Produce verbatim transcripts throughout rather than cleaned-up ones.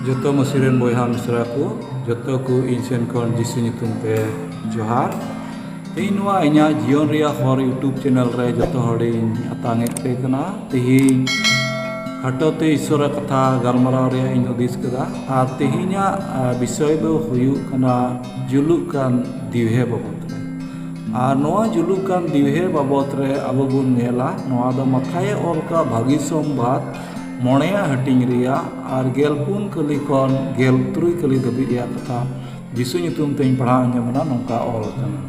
ᱡᱚᱛᱚ ᱢᱟᱹᱥᱤ ᱨᱮᱱ ᱵᱚᱭᱦᱟ ᱢᱤᱥᱨᱟ ᱠᱚ, ᱡᱚᱛᱚ ᱠᱚ ᱤᱧ ᱥᱮᱱ ᱠᱷᱚᱱ ᱡᱤᱥᱩ ᱧᱩᱛᱩᱢ ᱛᱮ ᱡᱚᱦᱟᱨ᱾ ᱛᱮᱦᱮᱧ ᱱᱚᱣᱟ ᱤᱧᱟᱹᱜ ᱡᱤᱭᱚᱱ ᱨᱮᱭᱟᱜ ᱦᱚᱨ YouTube channel ᱨᱮ ᱡᱚᱛᱚ ᱦᱚᱲᱤᱧ ᱟᱛᱟᱝ ᱮᱫ ᱯᱮ ᱠᱟᱱᱟ᱾ ᱛᱮᱦᱮᱧ ᱠᱷᱟᱴᱚ ᱛᱮ ᱤᱥᱚᱨᱟᱜ ᱠᱟᱛᱷᱟ ᱜᱟᱞᱢᱟᱨᱟᱣ ᱨᱮᱭᱟᱜ ᱤᱧ ᱦᱩᱫᱤᱥ ᱠᱮᱫᱟ᱾ ᱟᱨ ᱛᱮᱦᱮᱧᱟᱜ, ᱟ, ᱵᱤᱥᱚᱭ ᱫᱚ ᱦᱩᱭᱩᱜ ᱠᱟᱱᱟ ᱡᱩᱞᱩᱜ ᱠᱟᱱ ᱫᱤᱣᱦᱮ ᱵᱟᱵᱚᱫ ᱨᱮ᱾ ᱟᱨ ᱱᱚᱣᱟ ᱡᱩᱞᱩᱜ ᱠᱟᱱ ᱫᱤᱣᱦᱮ ᱵᱟᱵᱚᱫ ᱨᱮ ᱟᱵᱚ ᱵᱚᱱ ᱧᱮᱞᱟ, ᱱᱚᱣᱟ ᱫᱚ ᱢᱟᱛᱷᱟᱭᱮ ᱚᱞ ᱠᱟᱜ ᱵᱷᱟᱹᱜᱤ ᱥᱚᱢᱵᱟᱫ ᱢᱚᱬᱮᱭᱟᱜ ᱦᱟᱹᱴᱤᱧ ᱨᱮᱭᱟᱜ ᱟᱨ ᱜᱮᱞᱯᱩᱱ ᱠᱟᱹᱞᱤ ᱠᱷᱚᱱ ᱜᱮᱞ ᱛᱩᱨᱩᱭ ᱠᱟᱹᱞᱤ ᱫᱷᱟᱹᱵᱤᱡ ᱨᱮᱭᱟᱜ ᱠᱟᱛᱷᱟ ᱡᱤᱥᱩ ᱧᱩᱛᱩᱢ ᱛᱮᱧ ᱯᱟᱲᱦᱟᱣ ᱟᱸᱡᱚᱢ ᱮᱫᱟ, ᱱᱚᱝᱠᱟ ᱚᱞ ᱟᱠᱟᱱᱟ᱾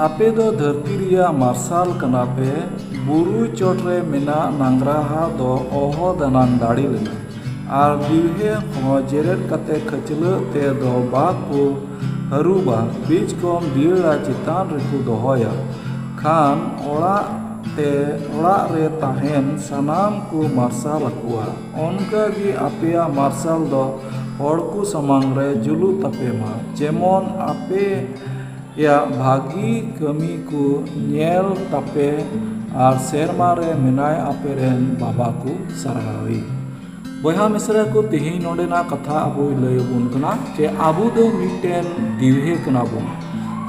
ᱟᱯᱮ ᱫᱚ ᱫᱷᱟᱹᱨᱛᱤ ᱨᱮᱭᱟᱜ ᱢᱟᱨᱥᱟᱞ ᱠᱟᱱᱟ ᱯᱮ᱾ ᱵᱩᱨᱩ ᱪᱚᱴ ᱨᱮ ᱢᱮᱱᱟᱜ ᱱᱟᱝᱨᱟᱦᱟ ᱫᱚ ᱚᱦᱚ ᱫᱟᱱᱟᱝ ᱫᱟᱲᱮ ᱞᱮᱱᱟ, ᱟᱨ ᱫᱤᱣᱦᱮ ᱦᱚᱸ ᱡᱮᱨᱮᱫ ᱠᱟᱛᱮ ᱠᱷᱟᱹᱪᱞᱟᱹᱜ ᱛᱮ ᱫᱚ ᱵᱟᱠᱚ ᱦᱟᱹᱨᱩᱵᱟ, ᱵᱤᱡ ᱠᱚᱢ ᱫᱤᱭᱟᱹᱲᱟ ᱪᱮᱛᱟᱱ ᱨᱮᱠᱚ ᱫᱚᱦᱚᱭᱟ᱾ ᱠᱷᱟᱱ ᱚᱲᱟᱜ ᱛᱮ, ᱚᱲᱟᱜ ᱨᱮ ᱛᱟᱦᱮᱱ ᱥᱟᱱᱟᱢ ᱠᱚ ᱢᱟᱨᱥᱟᱞ ᱟᱠᱚᱣᱟ᱾ ᱚᱱᱠᱟ ᱜᱮ ᱟᱯᱮᱭᱟᱜ ᱢᱟᱨᱥᱟᱞ ᱫᱚ ᱦᱚᱲ ᱠᱚ ᱥᱟᱢᱟᱝ ᱨᱮ ᱡᱩᱞᱩᱜ ᱛᱟᱯᱮ ᱢᱟ, ᱡᱮᱢᱚᱱ ᱟᱯᱮᱭᱟᱜ ᱵᱷᱟᱹᱜᱤ ᱠᱟᱹᱢᱤ ᱠᱚ ᱧᱮᱞ ᱛᱟᱯᱮ ᱟᱨ ᱥᱮᱨᱢᱟ ᱨᱮ ᱢᱮᱱᱟᱭ ᱟᱯᱮ ᱨᱮᱱ ᱵᱟᱵᱟ ᱠᱚ ᱥᱟᱨᱦᱟᱣᱮ᱾ ᱵᱚᱭᱦᱟ ᱢᱤᱥᱨᱟ ᱠᱚ, ᱛᱮᱦᱮᱧ ᱱᱚᱰᱮᱱᱟᱜ ᱠᱟᱛᱷᱟ ᱟᱵᱚᱭ ᱞᱟᱹᱭ ᱟᱵᱚᱱ ᱠᱟᱱᱟ ᱡᱮ ᱟᱵᱚ ᱫᱚ ᱢᱤᱫᱴᱮᱱ ᱫᱤᱣᱦᱮ ᱠᱟᱱᱟ ᱵᱚᱱ,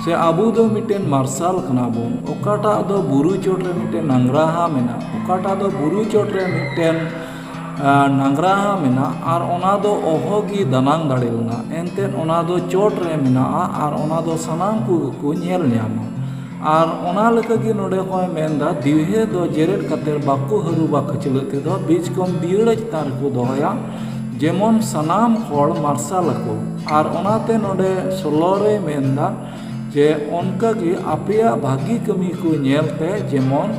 ᱥᱮ ᱟᱵᱚ ᱫᱚ ᱢᱤᱫᱴᱮᱱ ᱢᱟᱨᱥᱟᱞ ᱠᱟᱱᱟ ᱵᱚᱱ᱾ ᱚᱠᱟᱴᱟᱜ ᱫᱚ ᱵᱩᱨᱩ ᱪᱚᱴ ᱨᱮ ᱢᱤᱫᱴᱮᱱ ᱱᱟᱝᱨᱟᱦᱟ ᱢᱮᱱᱟᱜ, ᱚᱠᱟᱴᱟᱜ ᱫᱚ ᱵᱩᱨᱩ ᱪᱚᱴ ᱨᱮ ᱢᱤᱫᱴᱮᱱ, ᱟ, ᱱᱟᱝᱨᱟᱦᱟ ᱢᱮᱱᱟᱜ, ᱟᱨ ᱚᱱᱟ ᱫᱚ ᱚᱦᱚ ᱜᱮ ᱫᱟᱱᱟᱝ ᱫᱟᱲᱮ ᱞᱮᱱᱟ, ᱮᱱᱛᱮᱫ ᱚᱱᱟ ᱫᱚ ᱪᱚᱴ ᱨᱮ ᱢᱮᱱᱟᱜᱼᱟ ᱟᱨ ᱚᱱᱟ ᱫᱚ ᱥᱟᱱᱟᱢ ᱠᱚᱜᱮ ᱠᱚ ᱧᱮᱞ ᱧᱟᱢᱟ᱾ ᱟᱨ ᱚᱱᱟ ᱞᱮᱠᱟ ᱜᱮ ᱱᱚᱰᱮ ᱦᱚᱸᱭ ᱢᱮᱱᱫᱟ, ᱫᱤᱣᱦᱮ ᱫᱚ ᱡᱮᱨᱮᱫ ᱠᱟᱛᱮ ᱵᱟᱠᱚ ᱦᱟᱹᱨᱩᱵᱟ ᱠᱷᱟᱹᱪᱞᱟᱹᱜ ᱛᱮᱫᱚ, ᱵᱤᱡ ᱠᱚᱢ ᱫᱤᱭᱟᱹᱲᱟ ᱪᱮᱛᱟᱱ ᱨᱮᱠᱚ ᱫᱚᱦᱚᱭᱟ, ᱡᱮᱢᱚᱱ ᱥᱟᱱᱟᱢ ᱦᱚᱲ ᱢᱟᱨᱥᱟᱞ ᱟᱠᱚ᱾ ᱟᱨ ᱚᱱᱟᱛᱮ ᱱᱚᱰᱮ ᱥᱳᱞᱳ ᱨᱮᱭ ᱢᱮᱱᱫᱟ ᱡᱮ ᱚᱱᱠᱟ ᱜᱮ ᱟᱯᱮᱭᱟᱜ ᱵᱷᱟᱹᱜᱤ ᱠᱟᱹᱢᱤ ᱠᱚ ᱧᱮᱞ ᱛᱮ ᱡᱮᱢᱚᱱ,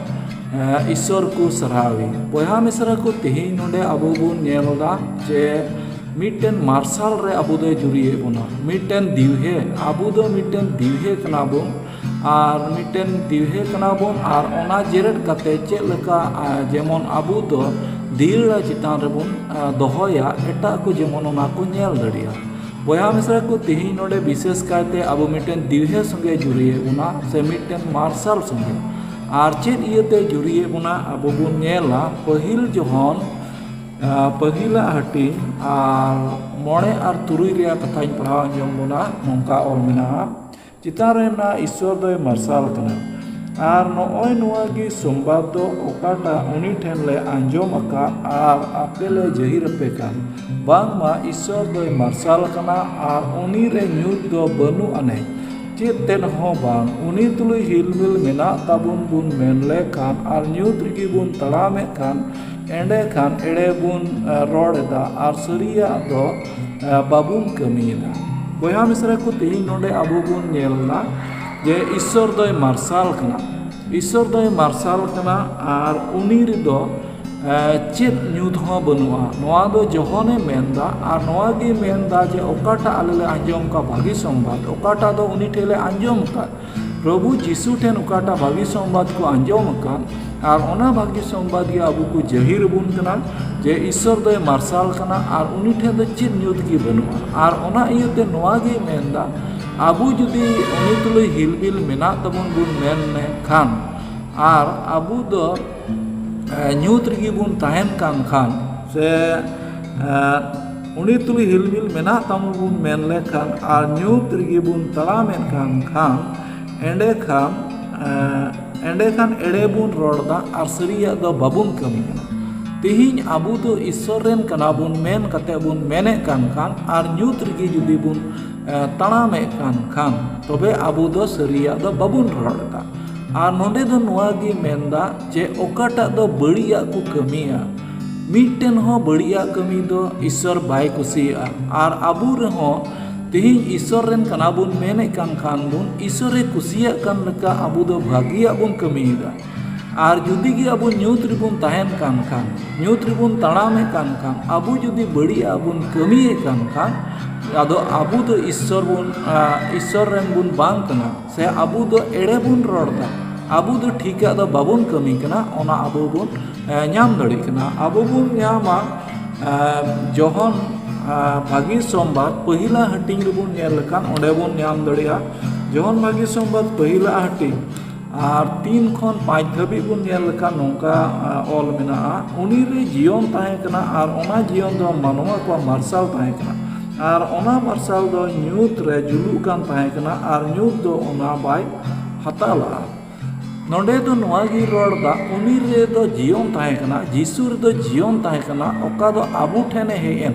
ᱮ, ᱤᱥᱥᱚᱨ ᱠᱚ ᱥᱟᱨᱦᱟᱣᱮ᱾ ᱵᱚᱭᱦᱟ ᱢᱤᱥᱨᱟ ᱠᱚ, ᱛᱮᱦᱮᱧ ᱱᱚᱰᱮ ᱟᱵᱚ ᱵᱚᱱ ᱧᱮᱞ ᱮᱫᱟ ᱡᱮ ᱢᱤᱫᱴᱮᱱ ᱢᱟᱨᱥᱟᱞ ᱨᱮ ᱟᱵᱚ ᱫᱚᱭ ᱡᱩᱨᱤᱭᱮᱫ ᱵᱚᱱᱟ, ᱢᱤᱫᱴᱮᱱ ᱫᱤᱣᱦᱮ᱾ ᱟᱵᱚ ᱫᱚ ᱢᱤᱫᱴᱮᱱ ᱫᱤᱣᱦᱮ ᱠᱟᱱᱟ ᱵᱚᱱ, ᱟᱨ ᱢᱤᱫᱴᱮᱱ ᱫᱤᱣᱦᱮ ᱠᱟᱱᱟ ᱵᱚᱱ, ᱟᱨ ᱚᱱᱟ ᱡᱮᱨᱮᱫ ᱠᱟᱛᱮ ᱪᱮᱫ ᱞᱮᱠᱟ, ᱟ, ᱡᱮᱢᱚᱱ ᱟᱵᱚ ᱫᱚ ᱫᱤᱭᱟᱹᱲᱟ ᱪᱮᱛᱟᱱ ᱨᱮᱵᱚᱱ, ᱟ, ᱫᱚᱦᱚᱭᱟ, ᱮᱴᱟᱜ ᱠᱚ ᱡᱮᱢᱚᱱ ᱚᱱᱟ ᱠᱚ ᱧᱮᱞ ᱫᱟᱲᱮᱭᱟᱜᱼᱟ᱾ ᱵᱚᱭᱦᱟ ᱢᱤᱥᱨᱟ ᱠᱚ, ᱛᱮᱦᱮᱧ ᱱᱚᱰᱮ ᱵᱤᱥᱮᱥ ᱠᱟᱭᱛᱮ ᱟᱵᱚ ᱢᱤᱫᱴᱮᱱ ᱫᱤᱣᱦᱮ ᱥᱚᱸᱜᱮ ᱡᱩᱨᱤᱭᱮᱫ ᱵᱚᱱᱟ, ᱥᱮ ᱢᱤᱫᱴᱮᱱ ᱢᱟᱨᱥᱟᱞ ᱥᱚᱸᱜᱮ᱾ ᱟᱨ ᱪᱮᱫ ᱤᱭᱟᱹᱛᱮ ᱡᱩᱨᱤᱭᱮᱫ ᱵᱚᱱᱟ, ᱟᱵᱚ ᱵᱚᱱ ᱧᱮᱞᱟ, ᱯᱟᱹᱦᱤᱞ ᱡᱚᱠᱷᱚᱱ ᱟᱨ ᱯᱟᱹᱦᱤᱞᱟᱜ ᱦᱟᱹᱴᱤᱧ ᱟᱨ ᱢᱚᱬᱮ ᱟᱨ ᱛᱩᱨᱩᱭ ᱨᱮᱭᱟᱜ ᱠᱟᱛᱷᱟᱧ ᱯᱟᱲᱦᱟᱣ ᱟᱸᱡᱚᱢ ᱵᱚᱱᱟ᱾ ᱱᱚᱝᱠᱟ ᱚᱞ ᱢᱮᱱᱟᱜᱼᱟ, ᱪᱮᱛᱟᱱ ᱨᱮ ᱢᱮᱱᱟᱜᱼᱟ, ᱤᱥᱥᱚᱨ ᱫᱚᱭ ᱢᱟᱨᱥᱟᱞ ᱠᱟᱱᱟ᱾ ᱟᱨ ᱱᱚᱜᱼᱚᱭ ᱱᱚᱣᱟ ᱜᱮ ᱥᱚᱢᱵᱟᱫ ᱫᱚ ᱚᱠᱟᱴᱟᱜ ᱩᱱᱤ ᱴᱷᱮᱱ ᱞᱮ ᱟᱸᱡᱚᱢ ᱟᱠᱟᱫ ᱟᱨ ᱟᱯᱮ ᱞᱮ ᱡᱟᱹᱦᱤᱨ ᱟᱯᱮ ᱠᱟᱱ, ᱵᱟᱝᱢᱟ ᱤᱥᱥᱚᱨ ᱫᱚᱭ ᱢᱟᱨᱥᱟᱞ ᱠᱟᱱᱟ ᱟᱨ ᱩᱱᱤ ᱨᱮ ᱧᱩᱛ ᱫᱚ ᱵᱟᱹᱱᱩᱜ ᱟᱹᱱᱤᱡ᱾ ᱪᱮᱫ ᱛᱮᱫ ᱦᱚᱸ ᱵᱟᱝ᱾ ᱩᱱᱤ ᱛᱩᱞᱩᱡ ᱦᱤᱞᱢᱤᱞ ᱢᱮᱱᱟᱜ ᱛᱟᱵᱚᱱ ᱵᱚᱱ ᱢᱮᱱ ᱞᱮᱠᱷᱟᱱ ᱟᱨ ᱧᱩᱛ ᱨᱮᱜᱮ ᱵᱚᱱ ᱛᱟᱲᱟᱢᱮᱫ ᱠᱷᱟᱱ, ᱮᱸᱰᱮᱠᱷᱟᱱ ᱮᱲᱮ ᱵᱚᱱ, ᱮ, ᱨᱚᱲ ᱮᱫᱟ ᱟᱨ ᱥᱟᱹᱨᱤᱭᱟᱜ ᱫᱚ, ᱮ, ᱵᱟᱵᱚᱱ ᱠᱟᱹᱢᱤᱭᱮᱫᱟ᱾ ᱵᱚᱭᱦᱟ ᱢᱤᱥᱨᱟ ᱠᱚ, ᱛᱮᱦᱮᱧ ᱱᱚᱰᱮ ᱟᱵᱚ ᱵᱚᱱ ᱧᱮᱞ ᱮᱫᱟ ᱡᱮ ᱤᱥᱥᱚᱨ ᱫᱚᱭ ᱢᱟᱨᱥᱟᱞ ᱠᱟᱱᱟ᱾ ᱤᱥᱥᱚᱨ ᱫᱚᱭ ᱢᱟᱨᱥᱟᱞ ᱠᱟᱱᱟ ᱟᱨ ᱩᱱᱤ ᱨᱮᱫᱚ, ᱮ, ᱪᱮᱫ ᱧᱩᱛ ᱦᱚᱸ ᱵᱟᱹᱱᱩᱜᱼᱟ᱾ ᱱᱚᱣᱟ ᱫᱚ ᱡᱚᱦᱚᱱᱮ ᱢᱮᱱᱫᱟ ᱟᱨ ᱱᱚᱣᱟ ᱜᱮ ᱢᱮᱱᱫᱟ ᱡᱮ ᱚᱠᱟᱴᱟᱜ ᱟᱞᱮ ᱞᱮ ᱟᱸᱡᱚᱢ ᱟᱠᱟᱫ ᱵᱷᱟᱹᱜᱤ ᱥᱚᱢᱵᱟᱫ, ᱚᱠᱟᱴᱟᱜ ᱫᱚ ᱩᱱᱤ ᱴᱷᱮᱱ ᱞᱮ ᱟᱸᱡᱚᱢ ᱟᱠᱟᱫ, ᱯᱨᱚᱵᱷᱩ ᱡᱤᱥᱩ ᱴᱷᱮᱱ ᱚᱠᱟᱴᱟᱜ ᱵᱷᱟᱹᱜᱤ ᱥᱚᱢᱵᱟᱫ ᱠᱚ ᱟᱸᱡᱚᱢ ᱟᱠᱟᱫ, ᱟᱨ ᱚᱱᱟ ᱵᱷᱟᱹᱜᱤ ᱥᱚᱢᱵᱟᱫ ᱜᱮ ᱟᱵᱚ ᱠᱚ ᱡᱟᱹᱦᱤᱨ ᱟᱵᱚᱱ ᱠᱟᱱᱟ ᱡᱮ ᱤᱥᱥᱚᱨ ᱫᱚᱭ ᱢᱟᱨᱥᱟᱞ ᱠᱟᱱᱟ ᱟᱨ ᱩᱱᱤ ᱴᱷᱮᱱ ᱫᱚ ᱪᱮᱫ ᱧᱩᱛ ᱜᱮ ᱵᱟᱹᱱᱩᱜᱼᱟ᱾ ᱟᱨ ᱚᱱᱟ ᱤᱭᱟᱹᱛᱮ ᱱᱚᱣᱟ ᱜᱮ ᱢᱮᱱᱫᱟ, ᱟᱵᱚ ᱡᱩᱫᱤ ᱩᱱᱤ ᱛᱩᱞᱩᱡ ᱦᱤᱞᱵᱤᱞ ᱢᱮᱱᱟᱜ ᱛᱟᱵᱚᱱ ᱵᱚᱱ ᱢᱮᱱ ᱠᱷᱟᱱ, ᱟᱨ ᱟᱵᱚ ᱫᱚ, ᱮ, ᱧᱩᱛ ᱨᱮᱜᱮ ᱵᱚᱱ ᱛᱟᱦᱮᱱ ᱠᱟᱱ ᱠᱷᱟᱱ, ᱥᱮ, ᱮ, ᱩᱱᱤ ᱛᱩᱞᱩᱡ ᱦᱤᱞᱢᱤᱞ ᱢᱮᱱᱟᱜ ᱛᱟᱵᱚᱱ ᱵᱚᱱ ᱢᱮᱱ ᱞᱮᱠᱷᱟᱱ ᱟᱨ ᱧᱩᱛ ᱨᱮᱜᱮ ᱵᱚᱱ ᱛᱟᱲᱟᱢᱮᱫ ᱠᱟᱱ ᱠᱷᱟᱱ, ᱮᱸᱰᱮᱠᱷᱟᱱ, ᱮᱸ, ᱮᱸᱰᱮᱠᱷᱟᱱ ᱮᱲᱮ ᱵᱚᱱ ᱨᱚᱲ ᱮᱫᱟ ᱟᱨ ᱥᱟᱹᱨᱤᱭᱟᱜ ᱫᱚ ᱵᱟᱵᱚᱱ ᱠᱟᱹᱢᱤ ᱠᱟᱱᱟ᱾ ᱛᱮᱦᱮᱧ ᱟᱵᱚ ᱫᱚ ᱤᱥᱥᱚᱨ ᱨᱮᱱ ᱠᱟᱱᱟ ᱵᱚᱱ ᱢᱮᱱ ᱠᱟᱛᱮ ᱵᱚᱱ ᱢᱮᱱᱮᱫ ᱠᱟᱱ ᱠᱷᱟᱱ ᱟᱨ ᱧᱩᱛ ᱨᱮᱜᱮ ᱡᱩᱫᱤ ᱵᱚᱱ, ᱮᱸ, ᱛᱟᱲᱟᱢᱮᱫ ᱠᱟᱱ ᱠᱷᱟᱱ, ᱛᱚᱵᱮ ᱟᱵᱚ ᱫᱚ ᱥᱟᱹᱨᱤᱭᱟᱜ ᱫᱚ ᱵᱟᱵᱚᱱ ᱨᱚᱲ ᱮᱫᱟ᱾ ᱟᱨ ᱱᱚᱰᱮ ᱫᱚ ᱱᱚᱣᱟ ᱜᱮ ᱢᱮᱱᱫᱟ ᱡᱮ ᱚᱠᱟᱴᱟᱜ ᱫᱚ ᱵᱟᱹᱲᱤᱡᱟᱜ ᱠᱚ ᱠᱟᱹᱢᱤᱭᱟ, ᱢᱤᱫᱴᱮᱱ ᱦᱚᱸ ᱵᱟᱹᱲᱤᱡᱟᱜ ᱠᱟᱹᱢᱤ ᱫᱚ ᱤᱥᱥᱚᱨ ᱵᱟᱭ ᱠᱩᱥᱤᱭᱟᱜᱼᱟ᱾ ᱟᱨ ᱟᱵᱚ ᱨᱮᱦᱚᱸ ᱛᱮᱦᱮᱧ ᱤᱥᱥᱚᱨ ᱨᱮᱱ ᱠᱟᱱᱟ ᱵᱚᱱ ᱢᱮᱱᱮᱫ ᱠᱟᱱ ᱠᱷᱟᱱ ᱵᱚᱱ, ᱤᱥᱥᱚᱨᱮ ᱠᱩᱥᱤᱭᱟᱜ ᱠᱟᱱ ᱞᱮᱠᱟ ᱟᱵᱚ ᱫᱚ ᱵᱷᱟᱹᱜᱤᱭᱟᱜ ᱵᱚᱱ ᱠᱟᱹᱢᱤᱭᱮᱫᱟ᱾ ᱟᱨ ᱡᱩᱫᱤ ᱜᱮ ᱟᱵᱚ ᱧᱩᱛ ᱨᱮᱵᱚᱱ ᱛᱟᱦᱮᱱ ᱠᱟᱱ ᱠᱷᱟᱱ, ᱧᱩᱛ ᱨᱮᱵᱚᱱ ᱛᱟᱲᱟᱢᱮᱫ ᱠᱟᱱ ᱠᱷᱟᱱ, ᱟᱵᱚ ᱡᱩᱫᱤ ᱵᱟᱹᱲᱤᱡᱟᱜ ᱵᱚᱱ ᱠᱟᱹᱢᱤᱭᱮᱫ ᱠᱟᱱ ᱠᱷᱟᱱ, ᱟᱫᱚ ᱟᱵᱚ ᱫᱚ ᱤᱥᱥᱚᱨ ᱵᱚᱱ, ᱟ, ᱤᱥᱥᱚᱨ ᱨᱮᱱ ᱵᱚᱱ ᱵᱟᱝ ᱠᱟᱱᱟ, ᱥᱮ ᱟᱵᱚ ᱫᱚ ᱮᱲᱮ ᱵᱚᱱ ᱨᱚᱲ ᱮᱫᱟ, ᱟᱵᱚ ᱫᱚ ᱴᱷᱤᱠᱟᱜ ᱫᱚ ᱵᱟᱵᱚᱱ ᱠᱟᱹᱢᱤ ᱠᱟᱱᱟ, ᱚᱱᱟ ᱟᱵᱚ ᱵᱚᱱ, ᱮ, ᱧᱟᱢ ᱫᱟᱲᱮᱭᱟᱜ ᱠᱟᱱᱟ᱾ ᱟᱵᱚ ᱵᱚᱱ ᱧᱟᱢᱟ, ᱮ, ᱡᱚᱦᱚᱱ, ᱮ, ᱵᱷᱟᱹᱜᱤ ᱥᱚᱢᱵᱟᱫ ᱯᱟᱹᱦᱤᱞᱟ ᱦᱟᱹᱴᱤᱧ ᱨᱮᱵᱚᱱ ᱧᱮᱞ ᱞᱮᱠᱷᱟᱱ ᱚᱸᱰᱮ ᱵᱚᱱ ᱧᱟᱢ ᱫᱟᱲᱮᱭᱟᱜᱼᱟ᱾ ᱡᱚᱦᱚᱱ ᱵᱷᱟᱹᱜᱤ ᱥᱚᱢᱵᱟᱫ ᱯᱟᱹᱦᱤᱞᱟ ᱦᱟᱹᱴᱤᱧ ᱟᱨ ᱛᱤᱱ ᱠᱷᱚᱱ ᱯᱟᱸᱪ ᱫᱷᱟᱹᱵᱤᱡ ᱵᱚᱱ ᱧᱮᱞ ᱞᱮᱠᱷᱟᱱ ᱱᱚᱝᱠᱟ, ᱟ, ᱚᱞ ᱢᱮᱱᱟᱜᱼᱟ, "ᱩᱱᱤ ᱨᱮ ᱡᱤᱭᱚᱱ ᱛᱟᱦᱮᱸ ᱠᱟᱱᱟ, ᱟᱨ ᱚᱱᱟ ᱡᱤᱭᱚᱱ ᱫᱚ ᱢᱟᱱᱣᱟ ᱠᱚᱣᱟᱜ ᱢᱟᱨᱥᱟᱞ ᱛᱟᱦᱮᱸ ᱠᱟᱱᱟ, ᱟᱨ ᱚᱱᱟ ᱢᱟᱨᱥᱟᱞ ᱫᱚ ᱧᱩᱛ ᱨᱮ ᱡᱩᱞᱩᱜ ᱠᱟᱱ ᱛᱟᱦᱮᱸ ᱠᱟᱱᱟ, ᱟᱨ ᱧᱩᱛ ᱫᱚ ᱚᱱᱟ ᱵᱟᱭ ᱦᱟᱛᱟᱣ ᱞᱟᱜᱼᱟ᱾" ᱱᱚᱰᱮ ᱫᱚ ᱱᱚᱣᱟ ᱜᱮ ᱨᱚᱲ ᱫᱟ, ᱩᱱᱤ ᱨᱮᱫᱚ ᱡᱤᱭᱚᱱ ᱛᱟᱦᱮᱸ ᱠᱟᱱᱟ, ᱡᱤᱥᱩ ᱨᱮᱫᱚ ᱡᱤᱭᱚᱱ ᱛᱟᱦᱮᱸ ᱠᱟᱱᱟ, ᱚᱠᱟ ᱫᱚ ᱟᱵᱚ ᱴᱷᱮᱱᱮ ᱦᱮᱡ ᱮᱱ᱾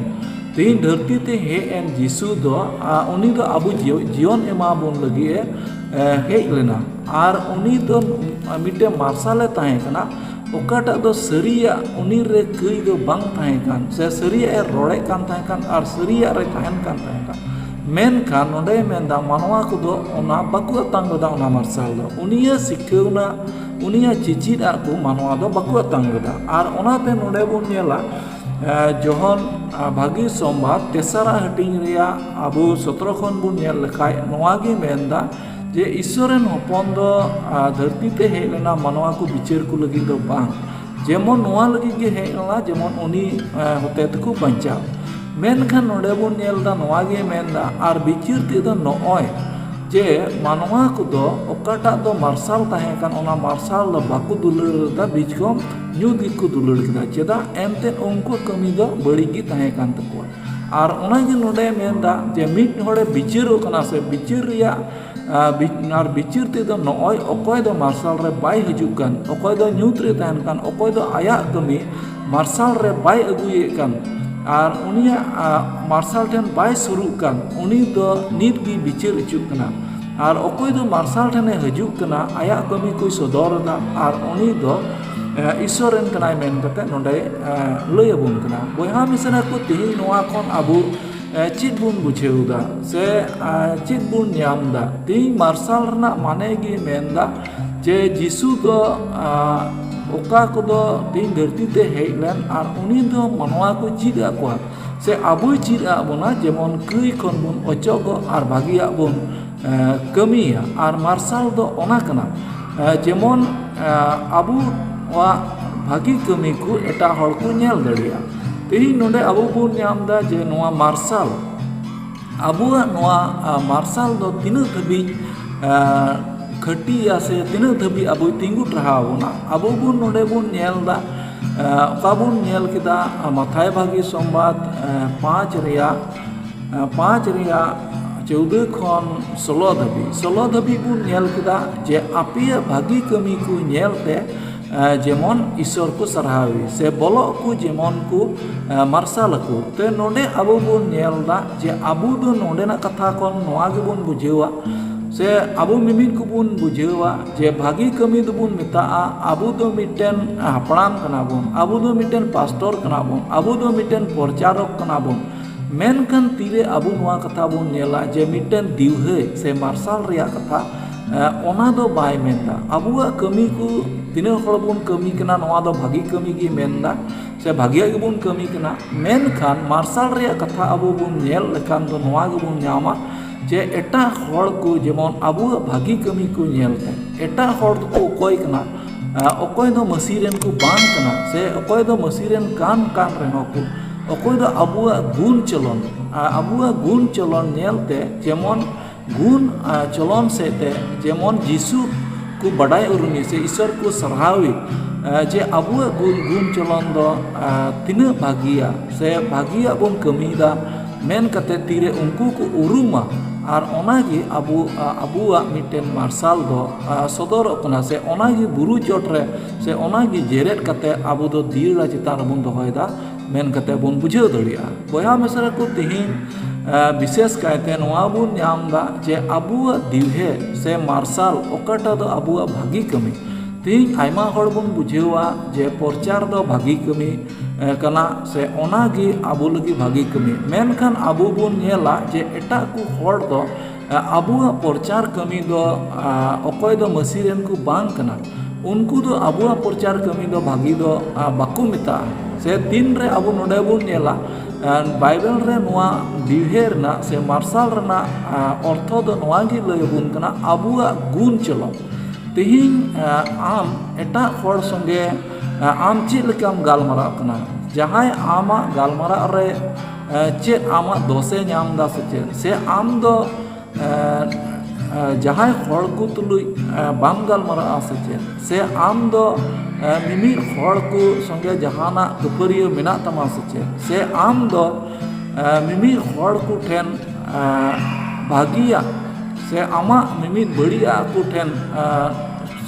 ᱛᱮᱦᱮᱧ ᱫᱷᱟᱹᱨᱛᱤ ᱛᱮ ᱦᱮᱡ ᱮᱱ ᱡᱤᱥᱩ ᱫᱚ, ᱟ, ᱩᱱᱤ ᱫᱚ ᱟᱵᱚ ᱡᱤᱭᱚ-, ᱡᱤᱭᱚᱱ ᱮᱢᱟ ᱵᱚᱱ ᱞᱟᱹᱜᱤᱫ ᱮ, ᱮ, ᱦᱮᱡ ᱞᱮᱱᱟ᱾ ᱟᱨ ᱩᱱᱤ ᱫᱚ ᱢᱤᱫᱴᱮᱱ ᱢᱟᱨᱥᱟᱞᱮ ᱛᱟᱦᱮᱸ ᱠᱟᱱᱟ, ᱚᱠᱟᱴᱟᱜ ᱫᱚ ᱥᱟᱹᱨᱤᱭᱟᱜ ᱩᱱᱤ ᱨᱮ ᱠᱟᱹᱭ ᱫᱚ ᱵᱟᱝ ᱛᱟᱦᱮᱸ ᱠᱟᱱ, ᱥᱮ ᱥᱟᱹᱨᱤᱭᱟᱜ ᱮ ᱨᱚᱲᱮᱫ ᱠᱟᱱ ᱛᱟᱦᱮᱸ ᱠᱟᱱ ᱟᱨ ᱥᱟᱹᱨᱤᱭᱟᱜ ᱨᱮ ᱛᱟᱦᱮᱱ ᱠᱟᱱ ᱛᱟᱦᱮᱸ ᱠᱟᱱ᱾ ᱢᱮᱱᱠᱷᱟᱱ ᱱᱚᱰᱮᱭ ᱢᱮᱱᱫᱟ, ᱢᱟᱱᱣᱟ ᱠᱚᱫᱚ ᱚᱱᱟ ᱵᱟᱠᱚ ᱟᱛᱟᱝ ᱞᱮᱫᱟ, ᱚᱱᱟ ᱢᱟᱨᱥᱟᱞ ᱫᱚ᱾ ᱩᱱᱤᱭᱟᱜ ᱥᱤᱠᱷᱟᱹᱣᱱᱟ, ᱩᱱᱤᱭᱟᱜ ᱪᱮᱪᱮᱫ ᱟᱜ ᱠᱚ ᱢᱟᱱᱣᱟ ᱫᱚ ᱵᱟᱠᱚ ᱟᱛᱟᱝ ᱞᱮᱫᱟ᱾ ᱟᱨ ᱚᱱᱟᱛᱮ ᱱᱚᱰᱮ ᱵᱚᱱ ᱧᱮᱞᱟ, ᱮ, ᱡᱚᱦᱚᱱ, ᱟ, ᱵᱷᱟᱹᱜᱤ ᱥᱚᱢᱵᱟᱫ ᱛᱮᱥᱟᱨᱟᱜ ᱦᱟᱹᱴᱤᱧ ᱨᱮᱭᱟᱜ ᱟᱵᱚ ᱥᱚᱛᱨᱚ ᱠᱷᱚᱱ ᱵᱚᱱ ᱧᱮᱞ ᱞᱮᱠᱷᱟᱡ, ᱱᱚᱣᱟ ᱜᱮ ᱢᱮᱱᱫᱟ ᱡᱮ ᱤᱥᱥᱚᱨ ᱨᱮᱱ ᱦᱚᱯᱚᱱ ᱫᱚ, ᱟ, ᱫᱷᱟᱹᱨᱛᱤ ᱛᱮ ᱦᱮᱡ ᱞᱮᱱᱟ ᱢᱟᱱᱣᱟ ᱠᱚ ᱵᱤᱪᱟᱹᱨ ᱠᱚ ᱞᱟᱹᱜᱤᱫ ᱫᱚ ᱵᱟᱝ, ᱡᱮᱢᱚᱱ ᱱᱚᱣᱟ ᱞᱟᱹᱜᱤᱫ ᱜᱮ ᱦᱮᱡ ᱞᱮᱱᱟ, ᱡᱮᱢᱚᱱ ᱩᱱᱤ, ᱮ, ᱦᱚᱛᱮ ᱛᱮᱠᱚ ᱵᱟᱧᱪᱟᱣ᱾ ᱢᱮᱱᱠᱷᱟᱱ ᱱᱚᱰᱮ ᱵᱚᱱ ᱧᱮᱞ ᱮᱫᱟ, ᱱᱚᱣᱟ ᱜᱮ ᱢᱮᱱᱫᱟ, ᱟᱨ ᱵᱤᱪᱟᱹᱨ ᱛᱮᱫᱚ ᱱᱚᱜᱼᱚᱭ ᱡᱮ ᱢᱟᱱᱣᱟ ᱠᱚᱫᱚ ᱚᱠᱟᱴᱟᱜ ᱫᱚ ᱢᱟᱨᱥᱟᱞ ᱛᱟᱦᱮᱸ ᱠᱟᱱ, ᱚᱱᱟ ᱢᱟᱨᱥᱟᱞ ᱫᱚ ᱵᱟᱠᱚ ᱫᱩᱞᱟᱹᱲ ᱞᱮᱫᱟ, ᱵᱤᱪᱠᱚᱢ ᱧᱩᱛ ᱜᱮᱠᱚ ᱫᱩᱞᱟᱹᱲ ᱠᱮᱫᱟ᱾ ᱪᱮᱫᱟᱜ? ᱮᱱᱛᱮᱫ ᱩᱱᱠᱩ ᱠᱟᱹᱢᱤ ᱫᱚ ᱵᱟᱹᱲᱤᱡ ᱜᱮ ᱛᱟᱦᱮᱸ ᱠᱟᱱ ᱛᱟᱠᱚᱣᱟ᱾ ᱟᱨ ᱚᱱᱟ ᱜᱮ ᱱᱚᱰᱮ ᱢᱮᱱᱫᱟ ᱡᱮ ᱢᱤᱫ ᱦᱚᱲᱮ ᱵᱤᱪᱟᱹᱨᱚᱜ ᱠᱟᱱᱟ, ᱥᱮ ᱵᱤᱪᱟᱹᱨ ᱨᱮᱭᱟᱜ, ᱟ, ᱵᱤ-, ᱟᱨ ᱵᱤᱪᱟᱹᱨ ᱛᱮᱫᱚ ᱱᱚᱜᱼᱚᱭ ᱚᱠᱚᱭ ᱫᱚ ᱢᱟᱨᱥᱟᱞ ᱨᱮ ᱵᱟᱭ ᱦᱤᱡᱩᱜ ᱠᱟᱱ, ᱚᱠᱚᱭ ᱫᱚ ᱧᱩᱛ ᱨᱮ ᱛᱟᱦᱮᱱ ᱠᱟᱱ, ᱚᱠᱚᱭ ᱫᱚ ᱟᱭᱟᱜ ᱠᱟᱹᱢᱤ ᱢᱟᱨᱥᱟᱞ ᱨᱮ ᱵᱟᱭ ᱟᱹᱜᱩᱭᱮᱫ ᱠᱟᱱ, ᱟᱨ ᱩᱱᱤᱭᱟᱜ, ᱟ, ᱢᱟᱨᱥᱟᱞ ᱴᱷᱮᱱ ᱵᱟᱭ ᱥᱩᱨᱩᱜ ᱠᱟᱱ, ᱩᱱᱤ ᱫᱚ ᱱᱤᱛ ᱜᱮ ᱵᱤᱪᱟᱹᱨ ᱦᱚᱪᱚᱜ ᱠᱟᱱᱟ᱾ ᱟᱨ ᱚᱠᱚᱭ ᱫᱚ ᱢᱟᱨᱥᱟᱞ ᱴᱷᱮᱱᱮ ᱦᱤᱡᱩᱜ ᱠᱟᱱᱟ, ᱟᱭᱟᱜ ᱠᱟᱹᱢᱤ ᱠᱚᱭ ᱥᱚᱫᱚᱨ ᱮᱫᱟ, ᱟᱨ ᱩᱱᱤ ᱫᱚ, ᱮ, ᱤᱥᱥᱚᱨ ᱨᱮᱱ ᱠᱟᱱᱟᱭ ᱢᱮᱱ ᱠᱟᱛᱮ ᱱᱚᱰᱮ, ᱮ, ᱞᱟᱹᱭ ᱟᱵᱚᱱ ᱠᱟᱱᱟ᱾ ᱵᱚᱭᱦᱟ ᱢᱤᱥᱨᱟ ᱠᱚ, ᱛᱮᱦᱮᱧ ᱱᱚᱣᱟ ᱠᱷᱚᱱ ᱟᱵᱚ, ᱮ, ᱪᱮᱫ ᱵᱚᱱ ᱵᱩᱡᱷᱟᱹᱣ ᱮᱫᱟ, ᱥᱮ, ᱮ, ᱪᱮᱫ ᱵᱚᱱ ᱧᱟᱢ ᱮᱫᱟ? ᱛᱮᱦᱮᱧ ᱢᱟᱨᱥᱟᱞ ᱨᱮᱱᱟᱜ ᱢᱟᱱᱮ ᱜᱮ ᱢᱮᱱ ᱮᱫᱟ ᱡᱮ ᱡᱤᱥᱩ ᱫᱚ, ᱟ, ᱚᱠᱟ ᱠᱚᱫᱚ ᱛᱮᱦᱮᱧ ᱫᱷᱟᱹᱨᱛᱤ ᱛᱮ ᱦᱮᱡ ᱞᱮᱱ ᱟᱨ ᱩᱱᱤ ᱫᱚ ᱢᱟᱱᱣᱟ ᱠᱚ ᱪᱮᱫ ᱟᱫ ᱠᱚᱣᱟ, ᱥᱮ ᱟᱵᱚᱭ ᱪᱮᱫ ᱟᱫ ᱵᱚᱱᱟ, ᱡᱮᱢᱚᱱ ᱠᱟᱹᱭ ᱠᱷᱚᱱ ᱵᱚᱱ ᱚᱪᱚᱜᱚᱜ ᱟᱨ ᱵᱷᱟᱹᱜᱤᱭᱟᱜ ᱵᱚᱱ, ᱮ, ᱠᱟᱹᱢᱤᱭᱟ᱾ ᱟᱨ ᱢᱟᱨᱥᱟᱞ ᱫᱚ ᱚᱱᱟ ᱠᱟᱱᱟ, ᱮ, ᱡᱮᱢᱚᱱ, ᱮ, ᱟᱵᱚᱣᱟᱜ ᱵᱷᱟᱹᱜᱤ ᱠᱟᱹᱢᱤ ᱠᱚ ᱮᱴᱟᱜ ᱦᱚᱲ ᱠᱚ ᱧᱮᱞ ᱫᱟᱲᱮᱭᱟᱜᱼᱟ᱾ ᱛᱮᱦᱮᱧ ᱱᱚᱰᱮ ᱟᱵᱚ ᱵᱚᱱ ᱧᱟᱢ ᱮᱫᱟ ᱡᱮ ᱱᱚᱣᱟ ᱢᱟᱨᱥᱟᱞ, ᱟᱵᱚᱣᱟᱜ ᱱᱚᱣᱟ, ᱟ, ᱢᱟᱨᱥᱟᱞ ᱫᱚ ᱛᱤᱱᱟᱹᱜ ᱫᱷᱟᱹᱵᱤᱡ, ᱟ, ᱠᱷᱟᱹᱴᱤᱭᱟ ᱥᱮ ᱛᱤᱱᱟᱹᱜ ᱫᱷᱟᱹᱵᱤᱡ ᱟᱵᱚᱭ ᱛᱤᱸᱜᱩ ᱴᱟᱨᱦᱟᱣ ᱵᱚᱱᱟ᱾ ᱟᱵᱚ ᱵᱚᱱ ᱱᱚᱰᱮ ᱵᱚᱱ ᱧᱮᱞ ᱮᱫᱟ, ᱮ, ᱚᱠᱟ ᱵᱚᱱ ᱧᱮᱞ ᱠᱮᱫᱟ, ᱮ, ᱢᱟᱛᱷᱟᱭ ᱵᱷᱟᱹᱜᱤ ᱥᱚᱢᱵᱟᱫ, ᱮ, ᱯᱟᱸᱪ ᱨᱮᱭᱟᱜ, ᱮ, ᱯᱟᱸᱪ ᱨᱮᱭᱟᱜ ᱪᱳᱣᱫᱟᱹ ᱠᱷᱚᱱ ᱥᱳᱞᱳ ᱫᱷᱟᱹᱵᱤᱡ, ᱥᱳᱞᱳ ᱫᱷᱟᱹᱵᱤᱡ ᱵᱚᱱ ᱧᱮᱞ ᱠᱮᱫᱟ ᱡᱮ ᱟᱯᱮᱭᱟᱜ ᱵᱷᱟᱹᱜᱤ ᱠᱟᱹᱢᱤ ᱠᱚ ᱧᱮᱞ ᱛᱮ, ᱮ, ᱡᱮᱢᱚᱱ ᱤᱥᱚᱨ ᱠᱚ ᱥᱟᱨᱦᱟᱣᱮ ᱥᱮ ᱵᱚᱞᱚᱜ ᱠᱚ ᱡᱮᱢᱚᱱ ᱠᱚ, ᱮ, ᱢᱟᱨᱥᱟᱞ ᱟᱠᱚ᱾ ᱛᱮ ᱱᱚᱰᱮ ᱟᱵᱚ ᱵᱚᱱ ᱧᱮᱞ ᱮᱫᱟ ᱡᱮ ᱟᱵᱚ ᱫᱚ ᱱᱚᱰᱮᱱᱟᱜ ᱠᱟᱛᱷᱟ ᱠᱷᱚᱱ ᱱᱚᱣᱟ ᱜᱮᱵᱚᱱ ᱵᱩᱡᱷᱟᱹᱣᱟ, ᱥᱮ ᱟᱵᱚ ᱢᱤᱢᱤᱫ ᱠᱚᱵᱚᱱ ᱵᱩᱡᱷᱟᱹᱣᱟ ᱡᱮ ᱵᱷᱟᱹᱜᱤ ᱠᱟᱹᱢᱤ ᱫᱚᱵᱚᱱ ᱢᱮᱛᱟᱜᱼᱟ, ᱟᱵᱚ ᱫᱚ ᱢᱤᱫᱴᱮᱱ ᱦᱟᱯᱲᱟᱢ ᱠᱟᱱᱟ ᱵᱚᱱ, ᱟᱵᱚ ᱫᱚ ᱢᱤᱫᱴᱮᱱ ᱯᱟᱥᱴᱚᱨ ᱠᱟᱱᱟ ᱵᱚᱱ, ᱟᱵᱚ ᱫᱚ ᱢᱤᱫᱴᱮᱱ ᱯᱨᱚᱪᱟᱨᱚᱠ ᱠᱟᱱᱟ ᱵᱚᱱ᱾ ᱢᱮᱱᱠᱷᱟᱱ ᱛᱤᱨᱮ ᱟᱵᱚ ᱱᱚᱣᱟ ᱠᱟᱛᱷᱟ ᱵᱚᱱ ᱧᱮᱞᱟ ᱡᱮ ᱢᱤᱫᱴᱮᱱ ᱫᱤᱣᱦᱟᱹ ᱥᱮ ᱢᱟᱨᱥᱟᱞ ᱨᱮᱭᱟᱜ ᱠᱟᱛᱷᱟ, ᱮ, ᱚᱱᱟ ᱫᱚ ᱵᱟᱭ ᱢᱮᱱᱫᱟ᱾ ᱟᱵᱚᱣᱟᱜ ᱠᱟᱹᱢᱤ ᱠᱚ ᱛᱤᱱᱟᱹᱜ ᱦᱚᱲ ᱵᱚᱱ ᱠᱟᱹᱢᱤ ᱠᱟᱱᱟ, ᱱᱚᱣᱟ ᱫᱚ ᱵᱷᱟᱹᱜᱤ ᱠᱟᱹᱢᱤ ᱜᱮ ᱢᱮᱱᱫᱟ, ᱥᱮ ᱵᱷᱟᱹᱜᱤᱭᱟᱜ ᱜᱮᱵᱚᱱ ᱠᱟᱹᱢᱤ ᱠᱟᱱᱟ᱾ ᱢᱮᱱᱠᱷᱟᱱ ᱢᱟᱨᱥᱟᱞ ᱨᱮᱭᱟᱜ ᱠᱟᱛᱷᱟ ᱟᱵᱚ ᱵᱚᱱ ᱧᱮᱞ ᱞᱮᱠᱷᱟᱱ ᱫᱚ ᱱᱚᱣᱟ ᱜᱮᱵᱚᱱ ᱧᱟᱢᱟ ᱡᱮ ᱮᱴᱟᱜ ᱦᱚᱲ ᱠᱚ ᱡᱮᱢᱚᱱ ᱟᱵᱚᱣᱟᱜ ᱵᱷᱟᱹᱜᱤ ᱠᱟᱹᱢᱤ ᱠᱚ ᱧᱮᱞ ᱛᱮ ᱮᱴᱟᱜ ᱦᱚᱲ ᱫᱚᱠᱚ ᱚᱠᱚᱭ ᱠᱟᱱᱟ, ᱟ, ᱚᱠᱚᱭ ᱫᱚ ᱢᱟᱹᱥᱤ ᱨᱮᱱ ᱠᱚ ᱵᱟᱝ ᱠᱟᱱᱟ, ᱥᱮ ᱚᱠᱚᱭ ᱫᱚ ᱢᱟᱹᱥᱤ ᱨᱮᱱ ᱠᱟᱱ, ᱠᱟᱱ ᱨᱮᱦᱚᱸ ᱠᱚ, ᱚᱠᱚᱭ ᱫᱚ ᱟᱵᱚᱣᱟᱜ ᱜᱩᱱ ᱪᱚᱞᱚᱱ, ᱟ, ᱟᱵᱚᱣᱟᱜ ᱜᱩᱱ ᱪᱚᱞᱚᱱ ᱧᱮᱞ ᱛᱮ ᱡᱮᱢᱚᱱ ᱜᱩᱱ, ᱟ, ᱪᱚᱞᱚᱱ ᱥᱮᱫ ᱛᱮ ᱡᱮᱢᱚᱱ ᱡᱤᱥᱩ ᱠᱚ ᱵᱟᱰᱟᱭ ᱩᱨᱩᱢᱮ ᱥᱮ ᱤᱥᱚᱨ ᱠᱚ ᱥᱟᱨᱦᱟᱣᱮ, ᱟ, ᱡᱮ ᱟᱵᱚᱣᱟᱜ ᱜᱩᱱ, ᱜᱩᱱ ᱪᱚᱞᱚᱱ ᱫᱚ, ᱟ, ᱛᱤᱱᱟᱹᱜ ᱵᱷᱟᱹᱜᱤᱭᱟ ᱥᱮ ᱵᱷᱟᱹᱜᱤᱭᱟᱜ ᱵᱚᱱ ᱠᱟᱹᱢᱤᱭᱮᱫᱟ ᱢᱮᱱ ᱠᱟᱛᱮ ᱛᱤᱨᱮ ᱩᱱᱠᱩ ᱠᱚ ᱩᱨᱩᱢᱟ, ᱟᱨ ᱚᱱᱟᱜᱮ ᱟᱵᱚ, ᱟ, ᱟᱵᱚᱣᱟᱜ ᱢᱤᱫᱴᱮᱱ ᱢᱟᱨᱥᱟᱞ ᱫᱚ, ᱟ, ᱥᱚᱫᱚᱨᱚᱜ ᱠᱟᱱᱟ, ᱥᱮ ᱚᱱᱟᱜᱮ ᱵᱩᱨᱩ ᱪᱚᱴ ᱨᱮ, ᱥᱮ ᱚᱱᱟᱜᱮ ᱡᱮᱨᱮᱫ ᱠᱟᱛᱮ ᱟᱵᱚ ᱫᱚ ᱫᱤᱭᱟᱹᱲᱟ ᱪᱮᱛᱟᱱ ᱨᱮᱵᱚᱱ ᱫᱚᱦᱚᱭᱮᱫᱟ ᱢᱮᱱ ᱠᱟᱛᱮ ᱵᱚᱱ ᱵᱩᱡᱷᱟᱹᱣ ᱫᱟᱲᱮᱭᱟᱜᱼᱟ᱾ ᱵᱚᱭᱦᱟ ᱢᱤᱥᱨᱟ ᱠᱚ, ᱛᱮᱦᱮᱧ, ᱟ, ᱵᱤᱥᱮᱥ ᱠᱟᱭᱛᱮ ᱱᱚᱣᱟ ᱵᱚᱱ ᱧᱟᱢ ᱮᱫᱟ ᱡᱮ ᱟᱵᱚᱣᱟᱜ ᱫᱤᱣᱦᱮ ᱥᱮ ᱢᱟᱨᱥᱟᱞ ᱚᱠᱟᱴᱟᱜ ᱫᱚ ᱟᱵᱚᱣᱟᱜ ᱵᱷᱟᱹᱜᱤ ᱠᱟᱹᱢᱤ᱾ ᱛᱮᱦᱮᱧ ᱟᱭᱢᱟ ᱦᱚᱲ ᱵᱚᱱ ᱵᱩᱡᱷᱟᱹᱣᱟ ᱡᱮ ᱯᱨᱚᱪᱟᱨ ᱫᱚ ᱵᱷᱟᱹᱜᱤ ᱠᱟᱹᱢᱤ, ᱮ, ᱠᱟᱱᱟ, ᱥᱮ ᱚᱱᱟᱜᱮ ᱟᱵᱚ ᱞᱟᱹᱜᱤᱫ ᱵᱷᱟᱹᱜᱤ ᱠᱟᱹᱢᱤ᱾ ᱢᱮᱱᱠᱷᱟᱱ ᱟᱵᱚ ᱵᱚᱱ ᱧᱮᱞᱟ ᱡᱮ ᱮᱴᱟᱜ ᱠᱚ ᱦᱚᱲ ᱫᱚ, ᱮ, ᱟᱵᱚᱣᱟᱜ ᱯᱨᱚᱪᱟᱨ ᱠᱟᱹᱢᱤ ᱫᱚ, ᱟ, ᱚᱠᱚᱭ ᱫᱚ ᱢᱟᱹᱥᱤ ᱨᱮᱱ ᱠᱚ ᱵᱟᱝ ᱠᱟᱱᱟ, ᱩᱱᱠᱩ ᱫᱚ ᱟᱵᱚᱣᱟᱜ ᱯᱨᱚᱪᱟᱨ ᱠᱟᱹᱢᱤ ᱫᱚ ᱵᱷᱟᱹᱜᱤ ᱫᱚ, ᱟ, ᱵᱟᱠᱚ ᱢᱮᱛᱟᱜᱼᱟ᱾ ᱥᱮ ᱛᱤᱱ ᱨᱮ ᱟᱵᱚ ᱱᱚᱰᱮ ᱵᱚᱱ ᱧᱮᱞᱟ, ᱟ, ᱵᱟᱭᱵᱮᱞ ᱨᱮ ᱱᱚᱣᱟ ᱫᱤᱣᱦᱮ ᱨᱮᱱᱟᱜ ᱥᱮ ᱢᱟᱨᱥᱟᱞ ᱨᱮᱱᱟᱜ, ᱟ, ᱚᱨᱛᱷᱚ ᱫᱚ ᱱᱚᱣᱟ ᱜᱮ ᱞᱟᱹᱭ ᱟᱵᱚᱱ ᱠᱟᱱᱟ, ᱟᱵᱚᱣᱟᱜ ᱜᱩᱱ ᱪᱚᱞᱚᱱ᱾ ᱛᱮᱦᱮᱧ, ᱟ, ᱟᱢ ᱮᱴᱟᱜ ᱦᱚᱲ ᱥᱚᱸᱜᱮ, ᱟ, ᱟᱢ ᱪᱮᱫ ᱞᱮᱠᱟᱢ ᱜᱟᱞᱢᱟᱨᱟᱜ ᱠᱟᱱᱟ? ᱡᱟᱦᱟᱸᱭ ᱟᱢᱟᱜ ᱜᱟᱞᱢᱟᱨᱟᱜ ᱨᱮ, ᱟ, ᱪᱮᱫ ᱟᱢᱟᱜ ᱫᱚᱥᱮ ᱧᱟᱢ ᱮᱫᱟ ᱥᱮ ᱪᱮᱫ? ᱥᱮ ᱟᱢ ᱫᱚ, ᱟ, ᱡᱟᱦᱟᱸᱭ ᱦᱚᱲ ᱠᱚ ᱛᱩᱞᱩᱡ ᱵᱟᱢ ᱜᱟᱞᱢᱟᱨᱟᱜᱼᱟ ᱥᱮ ᱪᱮᱫ? ᱥᱮ ᱟᱢ ᱫᱚ ᱢᱤᱢᱤᱫ ᱦᱚᱲ ᱠᱚ ᱥᱚᱸᱜᱮ ᱡᱟᱦᱟᱱᱟᱜ ᱠᱷᱟᱹᱯᱟᱹᱨᱤᱭᱟᱹ ᱢᱮᱱᱟᱜ ᱛᱟᱢᱟ ᱥᱮ ᱪᱮᱫ? ᱥᱮ ᱟᱢ ᱫᱚ ᱢᱤᱢᱤᱫ ᱦᱚᱲ ᱠᱚ ᱴᱷᱮᱱ ᱵᱷᱟᱹᱜᱤᱭᱟᱜ ᱥᱮ ᱟᱢᱟᱜ ᱢᱤᱢᱤᱫ ᱵᱟᱹᱲᱤᱡᱟᱜ ᱠᱚ ᱴᱷᱮᱱ